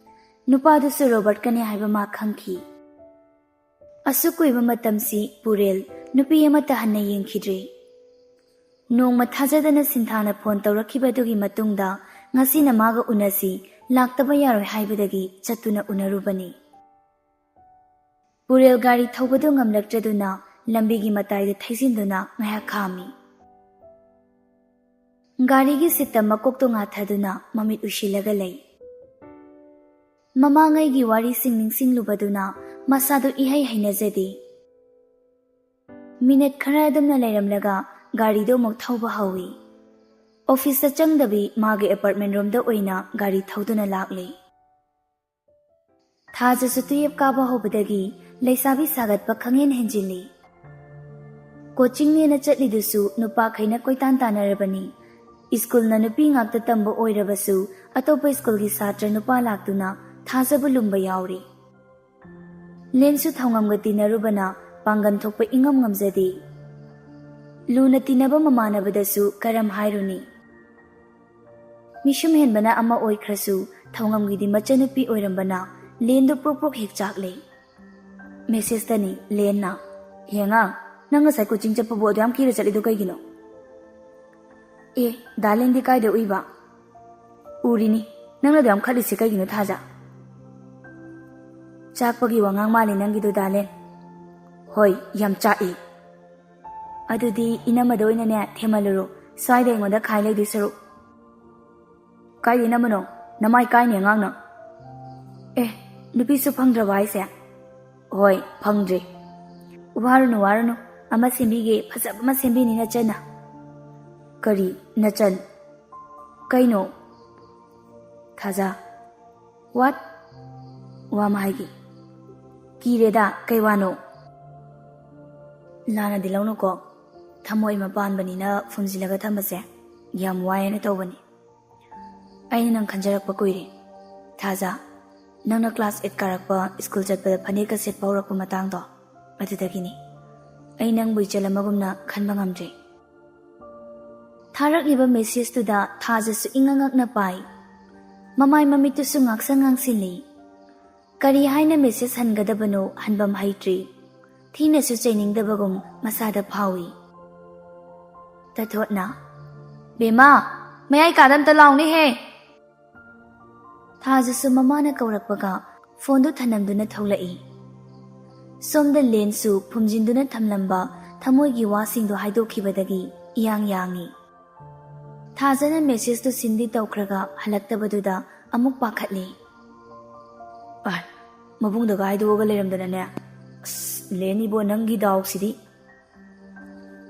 ꯅꯨꯄꯥꯗꯨꯁꯨ ꯔꯣꯕꯥꯔꯠꯀꯅꯤ ꯍꯥꯏꯕ ꯃꯥ ꯈꯪꯈꯤ꯫ ꯑꯁꯨꯛ ꯀꯨꯏꯕ ꯃꯇꯝꯁꯤ ꯄꯨꯔꯦꯜ ꯅꯨꯄꯤ ꯑꯃꯠꯇ ꯍꯟꯅ ꯌꯦꯡꯈꯤꯗ꯭ꯔꯤ꯫ ꯅꯣꯡꯃ ꯊꯥꯖꯗꯅ ꯁꯤꯟꯊꯥꯅ ꯐꯣꯟ ꯇꯧꯔꯛꯈꯤꯕ ꯑꯗꯨꯒꯤ ꯃꯇꯨꯡꯗ ꯉꯁꯤꯅ ꯃꯥꯒ ꯎꯅꯁꯤ, ꯂꯥꯛꯇꯕ ꯌꯥꯔꯣꯏ ꯍꯥꯏꯕꯗꯒꯤ ꯆꯠꯇꯨꯅ ꯎꯅꯔꯨꯕꯅꯤ꯫ ꯄꯨꯔꯦꯜ ꯒꯥꯔꯤ ꯊꯧꯕꯗꯨ ꯉꯝꯂꯛꯇ꯭ꯔꯗꯨꯅ ꯂꯝꯕꯤꯒꯤ ꯃꯇꯥꯏꯗ ꯊꯩꯖꯤꯟꯗꯨꯅ ꯉꯥꯏꯍꯥꯛ ꯈꯥꯝꯃꯤ꯫ ꯒꯥꯔꯤꯒꯤ ꯁꯤꯠꯇ ꯃꯀꯣꯛꯇꯣ ꯉꯥꯊꯗꯨꯅ ꯃꯃꯤꯠ ꯎꯏꯁꯤꯜꯂꯒ ꯂꯩ꯫ ꯃꯃꯥꯡꯉꯩꯒꯤ ꯋꯥꯔꯤꯁꯤꯡ ꯅꯤꯡꯁꯤꯡꯂꯨꯕꯗꯨꯅ ꯃꯁꯥꯗꯨ ꯏꯍꯩ ꯍꯩꯅꯖꯗꯦ꯫ ꯃꯤꯅꯠ ꯈꯔ ꯑꯗꯨꯝꯅ ꯂꯩꯔꯝꯂꯒ ꯒꯥꯔꯤꯗꯨ ꯑꯃꯨꯛ ꯊꯧꯕ ꯍꯧꯏ꯫ ꯑꯣꯐꯤꯁꯇ ꯆꯪꯗꯕꯤ ꯃꯥꯒꯤ ꯑꯦꯄꯥꯔꯠꯃꯦꯟ ꯔꯣꯝꯗ ꯑꯣꯏꯅ ꯒꯥꯔꯤ ꯊꯧꯗꯨꯅ ꯂꯥꯛꯂꯤ꯫ ꯊꯥꯖꯁꯨ ꯇꯨꯌꯦꯞ ꯀꯥꯕ ꯍꯧꯕꯗꯒꯤ ꯂꯩꯁꯥꯕꯤ ꯁꯥꯒꯠꯄ ꯈꯪꯍꯦꯟ ꯍꯦꯟꯖꯤꯜꯂꯤ꯫ ꯀꯣꯆꯤꯡꯅꯦꯅ ꯆꯠꯂꯤꯗꯨꯁꯨ ꯅꯨꯄꯥꯈꯩꯅ ꯀꯣꯏꯇꯥꯟ ꯇꯥꯟꯅꯔꯕꯅꯤ꯫ ꯁ꯭ꯀꯨꯜꯅ ꯅꯨꯄꯤ ꯉꯥꯛꯇ ꯇꯝꯕ ꯑꯣꯏꯔꯕꯁꯨ ꯑꯇꯣꯞꯄ ꯁ꯭ꯀꯨꯜꯒꯤ ꯁꯥꯇ꯭ꯔ ꯅꯨꯄꯥ ꯂꯥꯛꯇꯨꯅ ꯊꯥꯖꯕ ꯂꯨꯝꯕ ꯌꯥꯎꯔꯤ꯫ ꯂꯦꯟꯁꯨ ꯊꯧꯉꯝꯒ ꯇꯤꯟꯅꯔꯨꯕꯅ ꯄꯥꯡꯒꯟ ꯊꯣꯛꯄ ꯏꯉꯝ ꯉꯝꯖꯗꯦ꯫ ꯂꯨꯅ ꯇꯤꯟꯅꯕ ꯃꯃꯥꯟꯅꯕꯗꯁꯨ ꯀꯔꯝ ꯍꯥꯏꯔꯨꯅꯤ? ꯃꯤꯁꯨꯝ ꯍꯦꯟꯕꯅ ꯑꯃ ꯑꯣꯏꯈ꯭ꯔꯁꯨ, ꯊꯧꯉꯝꯒꯤꯗꯤ ꯃꯆꯟꯅꯨꯄꯤ ꯑꯣꯏꯔꯝꯕꯅ ꯂꯦꯟꯗꯨ ꯄ꯭ꯔꯣꯛ ꯄ꯭ꯔꯣꯛ ꯍꯦꯛ ꯆꯥꯛꯂꯦ꯫ ꯃꯦꯁꯦꯖꯇꯅꯤ ꯂꯦꯟꯅ, "ꯍꯦ ꯑꯉꯥꯡ, ꯅꯪ ꯉꯁꯥꯏ ꯀꯣꯆꯤꯡ ꯆꯠꯄꯕꯨ ꯑꯗꯨ ꯌꯥꯝ ꯀꯤꯔ ꯆꯠꯂꯤꯗꯣ ꯀꯩꯒꯤꯅꯣ?" "ꯑꯦ, ꯗꯥ ꯂꯦꯟꯗꯤ ꯀꯥꯏꯗ ꯎꯏꯕ?" "ꯎꯔꯤꯅꯤ, ꯅꯪꯅ ꯑꯗꯨ ꯌꯥꯝ ꯈꯠꯂꯤꯁꯦ ꯀꯩꯒꯤꯅꯣ ꯊꯥꯖ?" "ꯆꯥꯛꯄꯒꯤ ꯋꯥꯉꯥꯡ ꯃꯥꯜꯂꯤ ꯅꯪꯒꯤꯗꯣ ꯗꯥ ꯂꯦꯟ꯫" "ꯍꯣꯏ, ꯌꯥꯝ ꯆꯥꯛꯏ꯫" "ꯑꯗꯨꯗꯤ ꯏꯅꯝꯃꯗ ꯑꯣꯏꯅꯅꯦ ꯊꯦꯝꯍꯜꯂꯨꯔꯣ, ꯁ꯭ꯋꯥꯏꯗ ꯑꯩꯉꯣꯟꯗ ꯈꯥꯏ ꯂꯩꯗꯣꯏ ꯁꯔꯨꯛ꯫" "ꯀꯥꯏꯗ ꯏꯅꯝꯃꯅꯣ? ꯅꯃꯥꯏ ꯀꯥꯏꯅꯤ ꯑꯉꯥꯡꯅ꯫" "ꯑꯦ, ꯅꯨꯄꯤꯁꯨ ꯐꯪꯗ꯭ꯔꯕ ꯍꯥꯏꯁꯦ?" "ꯍꯣꯏ, ꯐꯪꯗ꯭ꯔꯤ꯫" "ꯋꯥꯔꯨꯅꯨ, ꯋꯥꯔꯨꯅꯨ, ꯑꯃ ꯁꯦꯝꯕꯤꯒꯦ, ꯐꯖꯕ ꯑꯃ ꯁꯦꯝꯕꯤꯅꯤ ꯅꯆꯟꯅ꯫" "ꯀꯔꯤ ꯅꯆꯟ? ꯀꯩꯅꯣ?" "ꯊꯥꯖ꯫" "What?" "ꯋꯥ ꯑꯃ ꯍꯥꯏꯒꯦ꯫" "ꯀꯤꯔꯦꯗ, ꯀꯩ ꯋꯥꯅꯣ?" "ꯂꯥꯟꯅꯗꯤ ꯂꯧꯅꯨꯀꯣ, ꯊꯃꯣꯏ ꯑꯃ ꯄꯥꯟꯕꯅꯤꯅ ꯐꯨꯝꯖꯤꯜꯂꯒ ꯊꯝꯕꯁꯦ ꯌꯥꯝ ꯋꯥꯏꯅ ꯇꯧꯕꯅꯤ꯫ ꯑꯩꯅ ꯅꯪ ꯈꯟꯖꯔꯛꯄ ꯀꯨꯏꯔꯦ, ꯊꯥꯖ꯫ ꯅꯪꯅ ꯀ꯭ꯂꯥꯁ ꯑꯩꯠ ꯀꯥꯔꯛꯄ, ꯁ꯭ꯀꯨꯜ ꯆꯠꯄꯗ ꯐꯅꯦꯛꯀ ꯁꯦꯠꯄ ꯍꯧꯔꯛꯄ ꯃꯇꯥꯡꯗꯣ, ꯑꯗꯨꯗꯒꯤꯅꯤ꯫ ꯑꯩ ꯅꯪꯕꯨ ꯏꯆꯜ ꯑꯃꯒꯨꯝꯅ ꯈꯟꯕ ꯉꯝꯗ꯭ꯔꯦ꯫" ꯊꯥꯔꯛꯂꯤꯕ ꯃꯦꯁꯦꯖꯇꯨꯗ ꯊꯥꯖꯁꯨ ꯏꯉꯛ ꯉꯛꯅ ꯄꯥꯏ꯫ ꯃꯃꯥꯏ ꯃꯃꯤꯠꯇꯨꯁꯨ ꯉꯥꯡꯁꯪ ꯉꯥꯡꯁꯤꯜꯂꯤ꯫ ꯀꯔꯤ ꯍꯥꯏꯅ ꯃꯦꯁꯦꯖ ꯍꯟꯒꯗꯕꯅꯣ ꯍꯟꯐꯝ ꯍꯩꯇ꯭ꯔꯤ꯫ ꯊꯤꯅꯁꯨ ꯆꯩꯅꯤꯡꯗꯕꯒꯨꯝ ꯃꯁꯥꯗ ꯐꯥꯎꯏ꯫ ꯇꯊꯣꯠꯅ, "ꯕꯦꯝꯃ, ꯃꯌꯥꯏ ꯀꯥꯗ ꯑꯝꯇ ꯂꯥꯎꯅꯦꯍꯦ!" ꯊꯥꯖꯁꯨ ꯃꯃꯥꯅ ꯀꯧꯔꯛꯄꯒ ꯐꯣꯟꯗꯨ ꯊꯅꯝꯗꯨꯅ ꯊꯣꯛꯂꯛꯏ꯫ ꯁꯣꯝꯗ ꯂꯦꯟꯁꯨ ꯐꯨꯝꯖꯤꯟꯗꯨꯅ ꯊꯝꯂꯝꯕ ꯊꯃꯣꯏꯒꯤ ꯋꯥꯁꯤꯡꯗꯨ ꯍꯥꯏꯗꯣꯛꯈꯤꯕꯗꯒꯤ ꯏꯌꯥꯡ ꯌꯥꯡꯏ꯫ ꯊꯥꯖꯅ ꯃꯦꯁꯦꯖꯇꯨ ꯁꯤꯟꯗꯤ ꯇꯧꯈ꯭ꯔꯒ ꯍꯜꯂꯛꯇꯕꯗꯨꯗ ꯑꯃꯨꯛ ꯄꯥꯈꯠꯂꯤ꯫ ꯑꯥꯏ, ꯃꯕꯨꯡꯗꯒ ꯍꯥꯏꯗꯣꯛꯑꯒ ꯂꯩꯔꯝꯗꯅꯅꯦ꯫ ꯑꯁ, ꯂꯦꯟ ꯏꯕꯣ, ꯅꯪꯒꯤ ꯗꯥꯎꯁꯤꯗꯤ꯫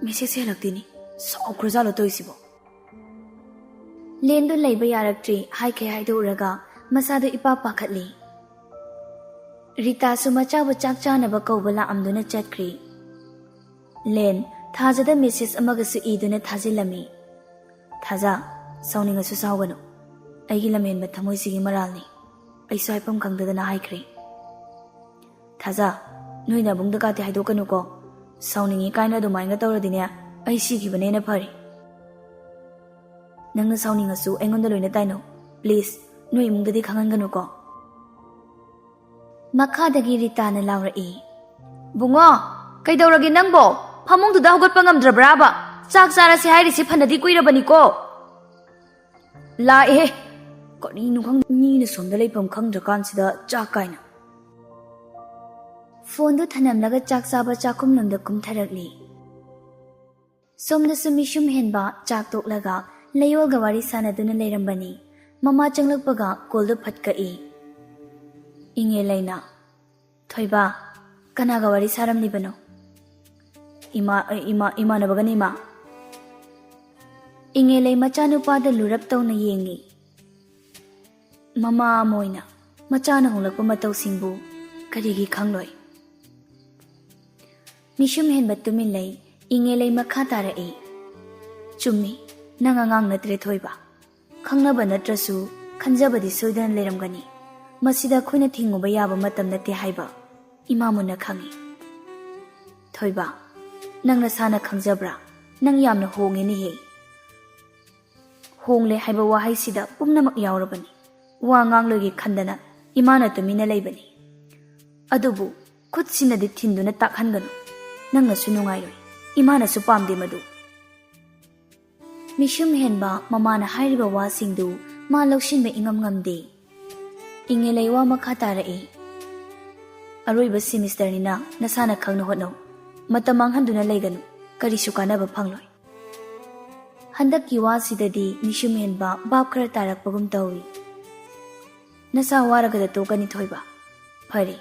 ꯃꯦꯁꯦꯖꯁꯦ ꯍꯜꯂꯛꯇꯦꯅꯤ꯫ ꯁꯥꯎꯈ꯭ꯔꯖꯥꯠꯂꯣ ꯇꯧꯔꯤꯁꯤꯕꯣ? ꯂꯦꯟꯗꯣ ꯂꯩꯕ ꯌꯥꯔꯛꯇ꯭ꯔꯤ ꯍꯥꯏꯈꯩ ꯍꯥꯏꯗꯣꯛꯎꯔꯒ ꯃꯁꯥꯗꯣ ꯏꯄꯥ ꯄꯥꯈꯠꯂꯤ꯫ ꯔꯤꯇꯥꯁꯨ ꯃꯆꯥꯕꯨ ꯆꯥꯛ ꯆꯥꯅꯕ ꯀꯧꯕ ꯂꯥꯛꯑꯝꯗꯨꯅ ꯆꯠꯈ꯭ꯔꯤ꯫ ꯂꯦꯟ ꯊꯥꯖꯗ ꯃꯦꯁꯦꯖ ꯑꯃꯒꯁꯨ ꯏꯗꯨꯅ ꯊꯥꯖꯤꯜꯂꯝꯃꯤ꯫ "ꯊꯥꯖ, ꯁꯥꯎꯅꯤꯡꯉꯁꯨ ꯁꯥꯎꯒꯅꯨ꯫ ꯑꯩꯒꯤ ꯂꯝꯍꯦꯟꯕ ꯊꯃꯣꯏꯁꯤꯒꯤ ꯃꯔꯥꯜꯅꯤ꯫ ꯑꯩꯁꯨ ꯍꯥꯏꯐꯝ ꯈꯪꯗꯗꯅ ꯍꯥꯏꯈ꯭ꯔꯦ꯫ ꯊꯥꯖ, ꯅꯣꯏ ꯅꯕꯨꯡꯗ ꯀꯥꯇꯤ ꯍꯥꯏꯗꯣꯛꯀꯅꯨꯀꯣ꯫ ꯁꯥꯎꯅꯤꯡꯉꯤ ꯀꯥꯏꯅ ꯑꯗꯨꯃꯥꯏꯅ ꯇꯧꯔꯗꯤꯅꯦ, ꯑꯩ ꯁꯤꯈꯤꯕꯅ ꯍꯦꯟꯅ ꯐꯔꯦ꯫ ꯅꯪꯅ ꯁꯥꯎꯅꯤꯡꯉꯁꯨ ꯑꯩꯉꯣꯟꯗ ꯂꯣꯏꯅ ꯇꯥꯏꯅꯧ꯫ ꯄ꯭ꯂꯤꯖ, ꯅꯣꯏ ꯏꯃꯨꯡꯗꯗꯤ ꯈꯪꯍꯟꯒꯅꯨꯀꯣ꯫" ꯃꯈꯥꯗꯒꯤ ꯔꯤꯇꯥꯅ ꯂꯥꯎꯔꯛꯏ꯫ "ꯕꯨꯡꯉꯣ, ꯀꯩꯗꯧꯔꯒꯦ ꯅꯪꯕꯣ? ꯐꯃꯨꯡꯗꯨꯗ ꯍꯧꯒꯠꯄ ꯉꯝꯗ꯭ꯔꯕ꯭ꯔꯥꯕ? ꯆꯥꯛ ꯆꯥꯔꯁꯦ ꯍꯥꯏꯔꯤꯁꯦ ꯐꯅꯗꯤ ꯀꯨꯏꯔꯕꯅꯤꯀꯣ꯫" "ꯂꯥꯛꯑꯦꯍꯦ꯫ ꯀꯔꯤꯅꯣ ꯈꯪꯗꯦ, ꯃꯤꯅ ꯁꯣꯝꯗ ꯂꯩꯐꯝ ꯈꯪꯗ꯭ꯔꯀꯥꯟꯁꯤꯗ ꯆꯥꯛ ꯀꯥꯏꯅ꯫" ꯐꯣꯟꯗꯨ ꯊꯅꯝꯂꯒ ꯆꯥꯛ ꯆꯥꯕ ꯆꯥꯛꯈꯨꯝꯂꯣꯝꯗ ꯀꯨꯝꯊꯔꯛꯂꯤ꯫ ꯁꯣꯝꯗꯁꯨ ꯃꯤꯁꯨꯝ ꯍꯦꯟꯕ ꯆꯥꯛ ꯇꯣꯛꯂꯒ ꯂꯩꯌꯣꯜꯒ ꯋꯥꯔꯤ ꯁꯥꯟꯅꯗꯨꯅ ꯂꯩꯔꯝꯕꯅꯤ꯫ ꯃꯃꯥ ꯆꯪꯂꯛꯄꯒ ꯀꯣꯜꯗꯨ ꯐꯠ ꯀꯛꯏ꯫ ꯏꯉꯦꯂꯩꯅ, "ꯊꯣꯏꯕ, ꯀꯅꯥꯒ ꯋꯥꯔꯤ ꯁꯥꯔꯝꯂꯤꯕꯅꯣ?" "ꯏꯃꯥ, ꯏꯃꯥ, ꯏꯃꯥꯟꯅꯕꯒꯅꯤ, ꯏꯃꯥ꯫" ꯏꯉꯦꯂꯩ ꯃꯆꯥꯅꯨꯄꯥꯗ ꯂꯨꯔꯞ ꯇꯧꯅ ꯌꯦꯡꯉꯤ꯫ ꯃꯃꯥ ꯑꯃ ꯑꯣꯏꯅ ꯃꯆꯥꯅ ꯍꯣꯡꯂꯛꯄ ꯃꯇꯧꯁꯤꯡꯕꯨ ꯀꯔꯤꯒꯤ ꯈꯪꯂꯣꯏ? ꯃꯤꯁꯨꯝ ꯍꯦꯟꯕ ꯇꯨꯃꯤꯟ ꯂꯩ꯫ ꯏꯉꯦꯂꯩ ꯃꯈꯥ ꯇꯥꯔꯛꯏ꯫ "ꯆꯨꯝꯃꯤ, ꯅꯪ ꯑꯉꯥꯡ ꯅꯠꯇ꯭ꯔꯦ ꯊꯣꯏꯕ꯫ ꯈꯪꯅꯕ ꯅꯠꯇ꯭ꯔꯁꯨ ꯈꯟꯖꯕꯗꯤ ꯁꯣꯏꯗꯅ ꯂꯩꯔꯝꯒꯅꯤ꯫ ꯃꯁꯤꯗ ꯑꯩꯈꯣꯏꯅ ꯊꯤꯡꯉꯨꯕ ꯌꯥꯕ ꯃꯇꯝ ꯅꯠꯇꯦ ꯍꯥꯏꯕ ꯏꯃꯥ ꯃꯨꯟꯅ ꯈꯪꯏ꯫" "ꯊꯣꯏꯕ, ꯅꯪ ꯅꯁꯥꯅ ꯈꯪꯖꯕ꯭ꯔꯥ? ꯅꯪ ꯌꯥꯝꯅ ꯍꯣꯡꯉꯦꯅꯦꯍꯦ꯫" "ꯍꯣꯡꯂꯦ" ꯍꯥꯏꯕ ꯋꯥꯍꯩꯁꯤꯗ ꯄꯨꯝꯅꯃꯛ ꯌꯥꯎꯔꯕꯅꯤ꯫ ꯋꯥ ꯉꯥꯡꯂꯣꯏꯒꯦ ꯈꯟꯗꯅ ꯏꯃꯥꯅ ꯇꯨꯃꯤꯟꯅ ꯂꯩꯕꯅꯤ꯫ ꯑꯗꯨꯕꯨ ꯈꯨꯠꯁꯤꯅꯗꯤ ꯊꯤꯟꯗꯨꯅ ꯇꯥꯛꯍꯟꯒꯅꯨ꯫ ꯅꯪꯅꯁꯨ ꯅꯨꯡꯉꯥꯏꯔꯣꯏ꯫ ꯏꯃꯥꯅꯁꯨ ꯄꯥꯝꯗꯦ ꯃꯗꯨ꯫ ꯃꯤꯁꯨꯝ ꯍꯦꯟꯕ ꯃꯃꯥꯅ ꯍꯥꯏꯔꯤꯕ ꯋꯥꯁꯤꯡꯗꯨ ꯃꯥ ꯂꯧꯁꯤꯟꯕ ꯏꯉꯝ ꯉꯝꯗꯦ꯫ ꯏꯉꯦꯂꯩ ꯋꯥ ꯃꯈꯥ ꯇꯥꯔꯛꯏ꯫ "ꯑꯔꯣꯏꯕ ꯁꯤꯃꯤꯁꯇꯔꯅꯤꯅ ꯅꯁꯥꯅ ꯈꯪꯅ ꯍꯣꯠꯅꯧ꯫ ꯃꯇꯝ ꯃꯥꯡꯍꯟꯗꯨꯅ ꯂꯩꯒꯅꯨ꯫ ꯀꯔꯤꯁꯨ ꯀꯥꯟꯅꯕ ꯐꯪꯂꯣꯏ꯫" ꯍꯟꯗꯛꯀꯤ ꯋꯥꯁꯤꯗꯗꯤ ꯃꯤꯁꯨꯝ ꯍꯦꯟꯕ ꯚꯥꯞ ꯈꯔ ꯇꯥꯔꯛꯄꯒꯨꯝ ꯇꯧꯏ꯫ "ꯅꯁꯥ ꯋꯥꯔꯒꯗ ꯇꯣꯛꯀꯅꯤ, ꯊꯣꯏꯕ꯫ ꯐꯔꯦ,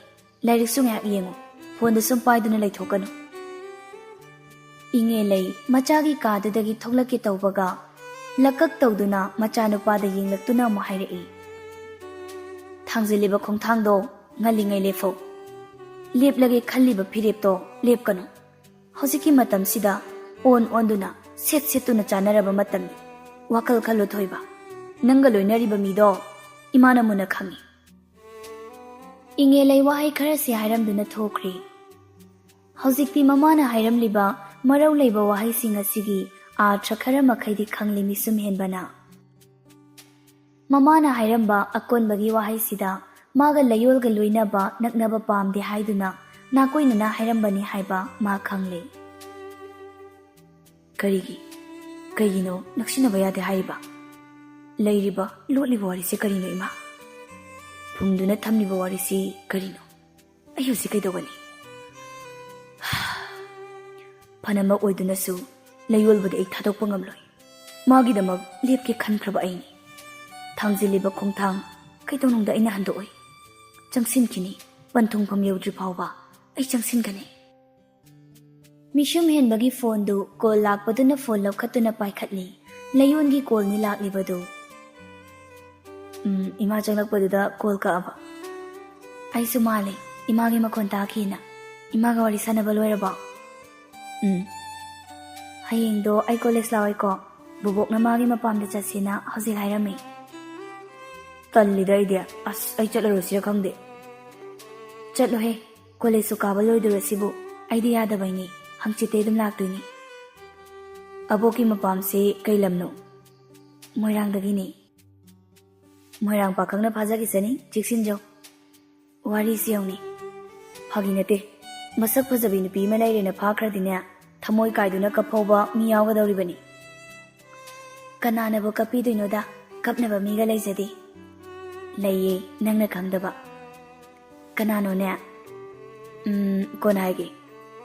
ꯂꯥꯏꯔꯤꯛꯁꯨ ꯉꯥꯏꯍꯥꯛ ꯌꯦꯡꯉꯨ, ꯐꯣꯟꯗ ꯁꯨꯝ ꯄꯥꯏꯗꯨꯅ ꯂꯩꯊꯣꯛꯀꯅꯨ"꯫ ꯏꯉꯦꯂꯩ ꯃꯆꯥꯒꯤ ꯀꯥꯗꯨꯗꯒꯤ ꯊꯣꯛꯂꯛꯀꯦ ꯇꯧꯕꯒ, ꯂꯛꯀꯛ ꯇꯧꯗꯨꯅ ꯃꯆꯥꯅꯨꯄꯥꯗ ꯌꯦꯡꯂꯛꯇꯨꯅ ꯑꯃꯨꯛ ꯍꯥꯏꯔꯛꯏ, "ꯊꯥꯡꯖꯤꯜꯂꯤꯕ ꯈꯣꯡꯊꯥꯡꯗꯣ ꯉꯜꯂꯤꯉꯩ ꯂꯦꯞꯐꯧ꯫ ꯂꯦꯞꯂꯒꯦ ꯈꯜꯂꯤꯕ ꯐꯤꯔꯦꯞꯇꯣ ꯂꯦꯞꯀꯅꯨ꯫ ꯍꯧꯖꯤꯛꯀꯤ ꯃꯇꯝꯁꯤꯗ ꯑꯣꯟ ꯑꯣꯟꯗꯨꯅ, ꯁꯦꯠ ꯁꯦꯠꯇꯨꯅ ꯆꯥꯟꯅꯔꯕ ꯃꯇꯝꯅꯤ꯫ ꯋꯥꯈꯜ ꯈꯜꯂꯨ, ꯊꯣꯏꯕ꯫ ꯅꯪꯒ ꯂꯣꯏꯅꯔꯤꯕ ꯃꯤꯗꯣ ꯏꯃꯥꯅ ꯃꯨꯟꯅ ꯈꯪꯏ"꯫ ꯏꯉꯦꯂꯩ ꯋꯥꯍꯩ ꯈꯔꯁꯤ ꯍꯥꯏꯔꯝꯗꯨꯅ ꯊꯣꯛꯈ꯭ꯔꯦ꯫ ꯍꯧꯖꯤꯛꯇꯤ ꯃꯃꯥꯅ ꯍꯥꯏꯔꯝꯂꯤꯕ ꯃꯔꯧ ꯂꯩꯕ ꯋꯥꯍꯩꯁꯤꯡ ꯑꯁꯤꯒꯤ ꯑꯥꯔꯊ ꯈꯔ ꯃꯈꯩꯗꯤ ꯈꯪꯂꯦ ꯃꯤꯁꯨꯝ ꯍꯦꯟꯕꯅ꯫ ꯃꯃꯥꯅ ꯍꯥꯏꯔꯝꯕ ꯑꯀꯣꯟꯕꯒꯤ ꯋꯥꯍꯩꯁꯤꯗ ꯃꯥꯒ ꯂꯩꯌꯣꯜꯒ ꯂꯣꯏꯅꯕ ꯅꯛꯅꯕ ꯄꯥꯝꯗꯦ ꯍꯥꯏꯗꯨꯅ ꯅꯥꯀꯣꯏꯅꯅ ꯍꯥꯏꯔꯝꯕꯅꯤ ꯍꯥꯏꯕ ꯃꯥ ꯈꯪꯂꯦ꯫ "ꯀꯔꯤꯒꯤ? ꯀꯩꯒꯤꯅꯣ ꯅꯛꯁꯤꯟꯅꯕ ꯌꯥꯗꯦ ꯍꯥꯏꯔꯤꯕ? ꯂꯩꯔꯤꯕ, ꯂꯣꯠꯂꯤꯕ ꯋꯥꯔꯤꯁꯦ ꯀꯔꯤꯅꯣ, ꯏꯃꯥ? ꯐꯨꯝꯗꯨꯅ ꯊꯝꯂꯤꯕ ꯋꯥꯔꯤꯁꯤ ꯀꯔꯤꯅꯣ? ꯑꯩ ꯍꯧꯖꯤꯛ ꯀꯩꯗꯧꯒꯅꯤ? ꯐꯅꯃꯛ ꯑꯣꯏꯗꯨꯅꯁꯨ ꯂꯩꯌꯣꯜꯕꯨꯗꯤ ꯑꯩ ꯊꯥꯗꯣꯛꯄ ꯉꯝꯂꯣꯏ꯫ ꯃꯥꯒꯤꯗꯃꯛ ꯂꯦꯞꯀꯦ ꯈꯟꯈ꯭ꯔꯕ ꯑꯩꯅꯤ꯫ ꯊꯥꯡꯖꯤꯜꯂꯤꯕ ꯈꯣꯡꯊꯥꯡ ꯀꯩꯗꯧꯅꯨꯡꯗ ꯑꯩꯅ ꯍꯟꯗꯣꯛꯑꯣꯏ꯫ ꯆꯪꯁꯤꯟꯈꯤꯅꯤ, ꯄꯟꯊꯨꯡꯐꯝ ꯌꯧꯗ꯭ꯔꯤ ꯐꯥꯎꯕ ꯑꯩ ꯆꯪꯁꯤꯟꯒꯅꯤ"꯫ ꯃꯤꯁꯨꯝ ꯍꯦꯟꯕꯒꯤ ꯐꯣꯟꯗꯨ ꯀꯣꯜ ꯂꯥꯛꯄꯗꯨꯅ ꯐꯣꯟ ꯂꯧꯈꯠꯇꯨꯅ ꯄꯥꯏꯈꯠꯂꯤ꯫ ꯂꯩꯌꯣꯟꯒꯤ ꯀꯣꯜꯅꯤ ꯂꯥꯛꯂꯤꯕꯗꯨ꯫ "ꯎꯝ, ꯏꯃꯥ ꯆꯪꯂꯛꯄꯗꯨꯗ ꯀꯣꯜ ꯀꯛꯑꯕ?" "ꯑꯩꯁꯨ ꯃꯥꯜꯂꯦ, ꯏꯃꯥꯒꯤ ꯃꯈꯣꯟ ꯇꯥꯈꯤꯅ꯫ ꯏꯃꯥꯒ ꯋꯥꯔꯤ ꯁꯥꯟꯅꯕ ꯂꯣꯏꯔꯕꯣ?" "ꯎꯝ꯫ ꯍꯌꯦꯡꯗꯣ ꯑꯩ ꯀꯣꯂꯦꯖ ꯂꯥꯛꯑꯣꯏꯀꯣ? ꯕꯣꯕꯣꯛꯅ ꯃꯥꯒꯤ ꯃꯄꯥꯝꯗ ꯆꯠꯁꯦꯅ ꯍꯧꯖꯤꯛ ꯍꯥꯏꯔꯝꯃꯤ"꯫ "ꯇꯜꯂꯤꯗ ꯑꯩꯗꯤ꯫ ꯑꯁ, ꯑꯩ ꯆꯠꯂꯔꯣꯏꯁꯤꯔ ꯈꯪꯗꯦ"꯫ "ꯆꯠꯂꯣꯍꯦ, ꯀꯣꯂꯦꯖꯁꯨ ꯀꯥꯕ ꯂꯣꯏꯗꯣꯔꯁꯤꯕꯨ꯫ ꯑꯩꯗꯤ ꯌꯥꯗꯕꯩꯅꯦ, ꯍꯪꯆꯤꯠꯇꯩ ꯑꯗꯨꯝ ꯂꯥꯛꯇꯣꯏꯅꯤ"꯫ "ꯑꯕꯣꯛꯀꯤ ꯃꯄꯥꯝꯁꯤ ꯀꯩ ꯂꯝꯅꯣ?" "ꯃꯣꯏꯔꯥꯡꯗꯒꯤꯅꯤ"꯫ "ꯃꯣꯏꯔꯥꯡ ꯄꯥꯈꯪꯅ ꯐꯥꯖꯈꯤꯁꯅꯤ, ꯆꯦꯛꯁꯤꯟꯖꯧ"꯫ ꯋꯥꯔꯤꯁꯤ ꯌꯦꯡꯉꯨꯅꯦ꯫ ꯐꯥꯒꯤ ꯅꯠꯇꯦ꯫ ꯃꯁꯛ ꯐꯖꯕꯤ ꯅꯨꯄꯤ ꯑꯃ ꯂꯩꯔꯦꯅ ꯐꯥꯈ꯭ꯔꯗꯤꯅꯦ, ꯊꯃꯣꯏ ꯀꯥꯏꯗꯨꯅ ꯀꯞꯐꯧꯕ ꯃꯤ ꯌꯥꯎꯒꯗꯧꯔꯤꯕꯅꯤ꯫ "ꯀꯅꯥꯅꯕꯨ ꯀꯞꯄꯤꯗꯣꯏꯅꯣꯗ? ꯀꯞꯅꯕ ꯃꯤꯒ ꯂꯩꯖꯗꯦ"꯫ "ꯂꯩꯌꯦ, ꯅꯪꯅ ꯈꯪꯗꯕ"꯫ "ꯀꯅꯥꯅꯣꯅꯦ?" "ꯎꯝ, ꯀꯣꯟꯅ ꯍꯥꯏꯒꯦ꯫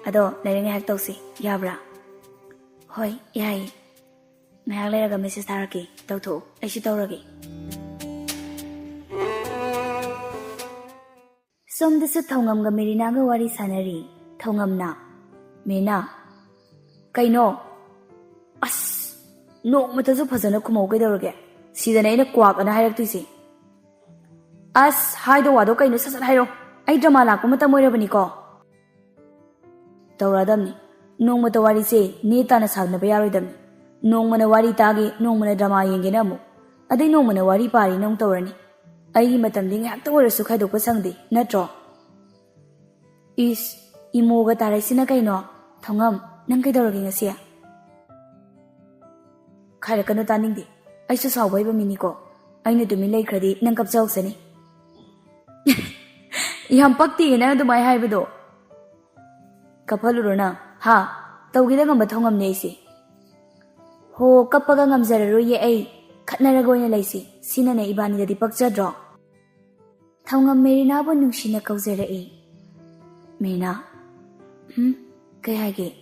ꯑꯗꯣ ꯂꯥꯏꯔꯤꯛ ꯉꯥꯏꯍꯥꯛ ꯇꯧꯁꯤ, ꯌꯥꯕ꯭ꯔꯥ?" "ꯍꯣꯏ, ꯌꯥꯏꯌꯦ"꯫ ꯉꯥꯏꯍꯥꯛ ꯂꯩꯔꯒ ꯃꯦꯁꯦꯖ ꯊꯥꯔꯛꯀꯦ, ꯇꯧꯊꯣꯛꯎ, ꯑꯩꯁꯨ ꯇꯧꯔꯒꯦ꯫ ꯁꯣꯝꯗꯁꯨ ꯊꯧꯉꯝꯒ ꯃꯦꯔꯤꯅꯥꯒ ꯋꯥꯔꯤ ꯁꯥꯟꯅꯔꯤ꯫ ꯊꯧꯉꯝꯅ, "ꯃꯦꯔꯤꯅꯥ, ꯀꯩꯅꯣ? ꯑꯁ, ꯅꯣꯡꯃꯇꯁꯨ ꯐꯖꯅ ꯈꯨꯝꯃꯧ ꯀꯩꯗꯧꯔꯒꯦ? ꯁꯤꯗꯅꯦ ꯑꯩꯅ ꯀ꯭ꯋꯥꯛ ꯑꯅ ꯍꯥꯏꯔꯛꯇꯣꯏꯁꯦ꯫ ꯑꯁ, ꯍꯥꯏꯗꯧ ꯋꯥꯗꯣ ꯀꯩꯅꯣ, ꯁꯠ ꯁꯠ ꯍꯥꯏꯔꯣ꯫ ꯑꯩ ꯗ꯭ꯔꯃꯥ ꯂꯥꯛꯄ ꯃꯇꯝ ꯑꯣꯏꯔꯕꯅꯤꯀꯣ꯫" ꯇꯧꯔꯛꯑꯗꯕꯅꯤ꯫ ꯅꯣꯡꯃꯇ ꯋꯥꯔꯤꯁꯦ ꯅꯦ ꯇꯥꯅ ꯁꯥꯟꯅꯕ ꯌꯥꯔꯣꯏꯗꯕꯅꯤ꯫ ꯅꯣꯡꯃꯅ ꯋꯥꯔꯤ ꯇꯥꯒꯦ, ꯅꯣꯡꯃꯅ ꯗ꯭ꯔꯃꯥ ꯌꯦꯡꯒꯦꯅ ꯑꯃꯨꯛ, ꯑꯗꯩ ꯅꯣꯡꯃꯅ ꯋꯥꯔꯤ ꯄꯥꯔꯤꯅ ꯑꯃꯨꯛ ꯇꯧꯔꯅꯤ꯫ ꯑꯩꯒꯤ ꯃꯇꯝꯗꯤ ꯉꯥꯏꯍꯥꯛꯇ ꯑꯣꯏꯔꯁꯨ ꯈꯥꯏꯗꯣꯛꯄ ꯁꯪꯗꯦ, ꯅꯠꯇ꯭ꯔꯣ? ꯏꯁ, ꯏꯃꯣꯒ ꯇꯥꯔꯛꯏꯁꯤꯅ ꯀꯩꯅꯣ? ꯊꯧꯉꯝ, ꯅꯪ ꯀꯩꯗꯧꯔꯒꯦ ꯉꯁꯤ? ꯈꯥꯏꯔꯛꯀꯅꯨ, ꯇꯥꯅꯤꯡꯗꯦ꯫ ꯑꯩꯁꯨ ꯁꯥꯎꯕ ꯍꯩꯕ ꯃꯤꯅꯤꯀꯣ꯫ ꯑꯩꯅ ꯇꯨꯃꯤꯟ ꯂꯩꯈ꯭ꯔꯗꯤ ꯅꯪ ꯀꯞꯆꯍꯧꯁꯅꯤ꯫ ꯌꯥꯝ ꯄꯛꯇꯤꯌꯦ ꯅꯪ ꯑꯗꯨꯃꯥꯏ ꯍꯥꯏꯕꯗꯣ꯫ ꯀꯞꯍꯜꯂꯨꯔꯣ ꯅꯪ, ꯍꯥ? ꯇꯧꯒꯦꯗ ꯉꯝꯕ ꯊꯧꯉꯝꯅꯦ ꯑꯩꯁꯦ꯫ ꯍꯣ, ꯀꯞꯄꯒ ꯉꯝꯖꯔꯔꯣꯏꯌꯦ ꯑꯩ꯫ ꯈꯠꯅꯔꯒ ꯑꯣꯏꯅ ꯂꯩꯁꯤ꯫ ꯁꯤꯅꯅꯦ ꯏꯕꯥꯅꯤꯗꯗꯤ ꯄꯛꯆꯗ꯭ꯔꯣ? ꯊꯧꯉꯝ ꯃꯦꯔꯤꯅꯥꯕꯨ ꯅꯨꯡꯁꯤꯅ ꯀꯧꯖꯔꯛꯏ꯫ ꯃꯦꯔꯤꯅꯥ, "ꯎꯝ? ꯀꯩ ꯍꯥꯏꯒꯦ?"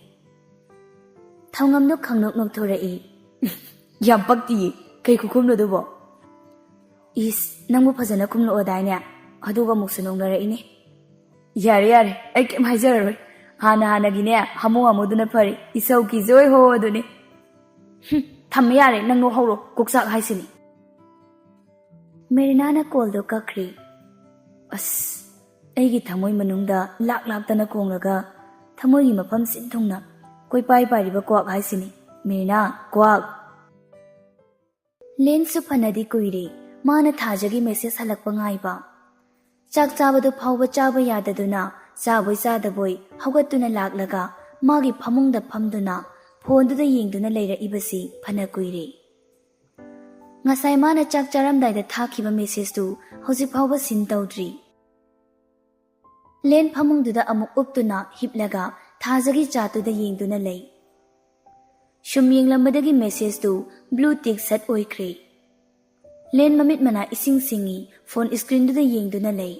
ꯊꯧꯉꯝꯗꯣ ꯈꯪꯅꯣꯛ ꯅꯣꯛꯊꯣꯔꯛꯏ꯫ "ꯌꯥꯝ ꯄꯛꯇꯤꯌꯦ꯫ ꯀꯩ ꯈꯨꯈꯨꯝꯅꯣ ꯑꯗꯨꯕꯣ?" "ꯏꯁ, ꯅꯪꯕꯨ ꯐꯖꯅ ꯈꯨꯝꯂꯛꯑꯣꯗꯥꯏꯅꯦ? ꯑꯗꯨꯒ ꯑꯃꯨꯛꯁꯨ ꯅꯣꯛꯅꯔꯛꯏꯅꯦ꯫" "ꯌꯥꯔꯦ, ꯌꯥꯔꯦ, ꯑꯩ ꯀꯩꯝ ꯍꯥꯏꯖꯔꯔꯣꯏ꯫ ꯍꯥꯟꯅ ꯍꯥꯟꯅꯒꯤꯅꯦ, ꯍꯥꯃꯨ ꯍꯥꯃꯨꯗꯨꯅ ꯐꯔꯦ꯫ ꯏꯁꯧ ꯀꯤꯖꯣꯏ ꯍꯣ ꯑꯗꯨꯅꯦ꯫ ꯍꯨꯝ, ꯊꯝꯃꯦ ꯌꯥꯔꯦ, ꯅꯪ ꯅꯣꯛꯍꯧꯔꯣ, ꯀꯣꯛꯆꯥꯛ ꯍꯥꯏꯁꯤꯅꯤ꯫" ꯃꯦꯔꯤꯅꯥꯅ ꯀꯣꯜꯗꯣ ꯀꯛꯈ꯭ꯔꯦ꯫ ꯑꯁ, ꯑꯩꯒꯤ ꯊꯃꯣꯏ ꯃꯅꯨꯡꯗ ꯂꯥꯛ ꯂꯥꯛꯇꯅ ꯈꯣꯡꯂꯒ ꯊꯃꯣꯏꯒꯤ ꯃꯐꯝ ꯁꯤꯟ ꯊꯨꯡꯅ ꯀꯣꯏꯄꯥꯏ ꯄꯥꯏꯔꯤꯕ ꯀ꯭ꯋꯥꯛ ꯍꯥꯏꯁꯤꯅꯤ꯫ ꯃꯦꯔꯤꯅꯥ, ꯀ꯭ꯋꯥꯛ! ꯂꯦꯟꯁꯨ ꯐꯅꯗꯤ ꯀꯨꯏꯔꯦ ꯃꯥꯅ ꯊꯥꯖꯒꯤ ꯃꯦꯁꯦꯖ ꯍꯜꯂꯛꯄ ꯉꯥꯏꯕ꯫ ꯆꯥꯛ ꯆꯥꯕꯗꯨ ꯐꯥꯎꯕ ꯆꯥꯕ ꯌꯥꯗꯗꯨꯅ ꯆꯥꯕꯣꯏ ꯆꯥꯗꯕꯣꯏ ꯍꯧꯒꯠꯇꯨꯅ ꯂꯥꯛꯂꯒ ꯃꯥꯒꯤ ꯐꯃꯨꯡꯗ ꯐꯝꯗꯨꯅ ꯐꯣꯟꯗꯨꯗ ꯌꯦꯡꯗꯨꯅ ꯂꯩꯔꯛꯏꯕꯁꯤ ꯐꯅ ꯀꯨꯏꯔꯦ꯫ ꯉꯁꯥꯏ ꯃꯥꯅ ꯆꯥꯛ ꯆꯥꯔꯝꯗꯥꯏꯗ ꯊꯥꯈꯤꯕ ꯃꯦꯁꯦꯖꯇꯨ ꯍꯧꯖꯤꯛ ꯐꯥꯎꯕ ꯁꯤꯟ ꯇꯧꯗ꯭ꯔꯤ꯫ ꯂꯦꯟ ꯐꯃꯨꯡꯗꯨꯗ ꯑꯃꯨꯛ ꯎꯞꯇꯨꯅ ꯍꯤꯞꯂꯒ ꯊꯥꯖꯒꯤ ꯆꯥꯠꯇꯨꯗ ꯌꯦꯡꯗꯨꯅ ꯂꯩ꯫ ꯁꯨꯝ ꯌꯦꯡꯂꯝꯕꯗꯒꯤ ꯃꯦꯁꯦꯖꯇꯨ ꯕ꯭ꯂꯨ ꯇꯤꯛ ꯁꯠ ꯑꯣꯏꯈ꯭ꯔꯦ꯫ ꯂꯦꯟ ꯃꯃꯤꯠ ꯃꯅꯥ ꯏꯁꯤꯡ ꯁꯤꯡꯏ ꯐꯣꯟ ꯏꯁꯀ꯭ꯔꯤꯟꯗꯨꯗ ꯌꯦꯡꯗꯨꯅ ꯂꯩ꯫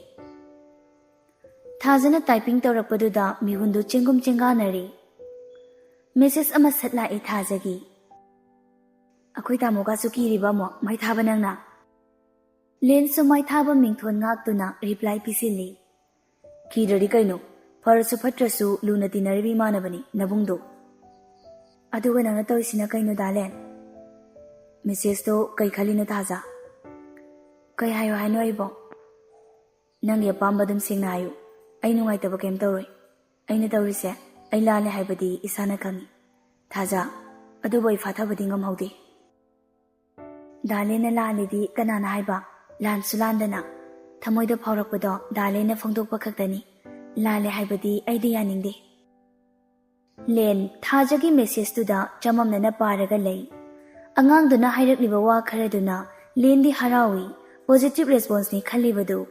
ꯊꯥꯖꯅ ꯇꯥꯏꯄꯤꯡ ꯇꯧꯔꯛꯄꯗꯨꯗ ꯃꯤꯍꯨꯟꯗꯨ ꯆꯦꯡꯒꯨꯝ ꯆꯦꯡꯒꯥꯅꯔꯦ꯫ ꯃꯦꯁꯦꯖ ꯑꯃ ꯁꯠ ꯂꯥꯛꯏ ꯊꯥꯖꯒꯤ꯫ ꯑꯩꯈꯣꯏ ꯇꯥꯃꯣꯒꯁꯨ ꯀꯤꯔꯤꯕ ꯑꯃꯨꯛ ꯃꯩ ꯊꯥꯕ ꯅꯪꯅ? ꯂꯦꯟꯁꯨ ꯃꯩ ꯊꯥꯕ ꯃꯤꯡꯊꯣꯟ ꯉꯥꯛꯇꯨꯅ ꯔꯤꯄ꯭ꯂꯥꯏ ꯄꯤꯁꯤꯜꯂꯤ꯫ ꯀꯤꯗ꯭ꯔꯗꯤ ꯀꯩꯅꯣ? ꯐꯔꯁꯨ ꯐꯠꯇ꯭ꯔꯁꯨ ꯂꯨꯅ ꯇꯤꯟꯅꯔꯤꯕ ꯏꯃꯥꯟꯅꯕꯅꯤ ꯅꯕꯨꯡꯗꯣ꯫ ꯑꯗꯨꯒ ꯅꯪꯅ ꯇꯧꯔꯤꯁꯤꯅ ꯀꯩꯅꯣ ꯗꯥꯂꯦꯟ? ꯃꯦꯁꯦꯖꯇꯣ ꯀꯩ ꯈꯜꯂꯤꯅꯣ ꯊꯥꯖ? ꯀꯩ ꯍꯥꯏꯌꯣ ꯍꯥꯏꯅꯣ ꯑꯩꯕꯣ? ꯅꯪꯒꯤ ꯑꯄꯥꯝꯕ ꯑꯗꯨꯝ ꯁꯦꯡꯅ ꯍꯥꯏꯌꯨ꯫ ꯑꯩ ꯅꯨꯡꯉꯥꯏꯇꯕ ꯀꯩꯝ ꯇꯧꯔꯣꯏ꯫ ꯑꯩꯅ ꯇꯧꯔꯤꯁꯦ ꯑꯩ ꯂꯥꯜꯂꯦ ꯍꯥꯏꯕꯗꯤ ꯏꯁꯥꯅ ꯈꯪꯉꯤ ꯊꯥꯖ, ꯑꯗꯨꯕꯨ ꯑꯩ ꯐꯥꯊꯕꯗꯤ ꯉꯝꯍꯧꯗꯦ꯫ ꯗꯥꯂꯦꯟꯅ ꯂꯥꯜꯂꯤꯗꯤ ꯀꯅꯥꯅ ꯍꯥꯏꯕ? ꯂꯥꯟꯁꯨ ꯂꯥꯟꯗꯅ꯫ ꯊꯃꯣꯏꯗ ꯐꯥꯎꯔꯛꯄꯗꯣ ꯗꯥꯂꯦꯟꯅ ꯐꯣꯡꯗꯣꯛꯄ ꯈꯛꯇꯅꯤ꯫ ꯂꯥꯜꯂꯦ ꯍꯥꯏꯕꯗꯤ ꯑꯩꯗꯤ ꯌꯥꯅꯤꯡꯗꯦ꯫ ꯂꯦꯟ ꯊꯥꯖꯒꯤ ꯃꯦꯁꯦꯖꯇꯨꯗ ꯆꯃꯝꯅꯅ ꯄꯥꯔꯒ ꯂꯩ꯫ ꯑꯉꯥꯡꯗꯨꯅ ꯍꯥꯏꯔꯛꯂꯤꯕ ꯋꯥ ꯈꯔꯗꯨꯅ ꯂꯦꯟꯗꯤ ꯍꯔꯥꯎꯏ꯫ ꯄꯣꯖꯤꯇꯤꯚ ꯔꯦꯁꯄꯣꯟꯁꯅꯤ ꯈꯜꯂꯤꯕꯗꯨ꯫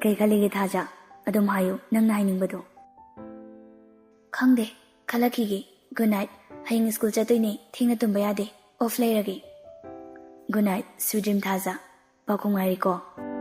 ꯀꯩ ꯈꯜꯂꯤꯒꯦ ꯊꯥꯖ? ꯑꯗꯨꯝ ꯍꯥꯏꯌꯨ, ꯅꯪꯅ ꯍꯥꯏꯅꯤꯡꯕꯗꯣ꯫ ꯈꯪꯗꯦ, ꯈꯜꯂꯛꯈꯤꯒꯦ꯫ Good night. ꯍꯌꯦꯡ ꯁ꯭ꯀꯨꯜ ꯆꯠꯇꯣꯏꯅꯦ, ꯊꯦꯡꯅ ꯇꯨꯝꯕ ꯌꯥꯗꯦ꯫ ꯑꯣꯐ ꯂꯩꯔꯒꯦ꯫ ꯒꯨꯗ ꯅꯥꯏꯠ, ꯁ꯭ꯋꯤꯠ ꯗ꯭ꯔꯤꯝ ꯊꯥꯖ꯫ ꯄꯥꯎꯈꯨꯝ ꯉꯥꯏꯔꯤꯀꯣ꯫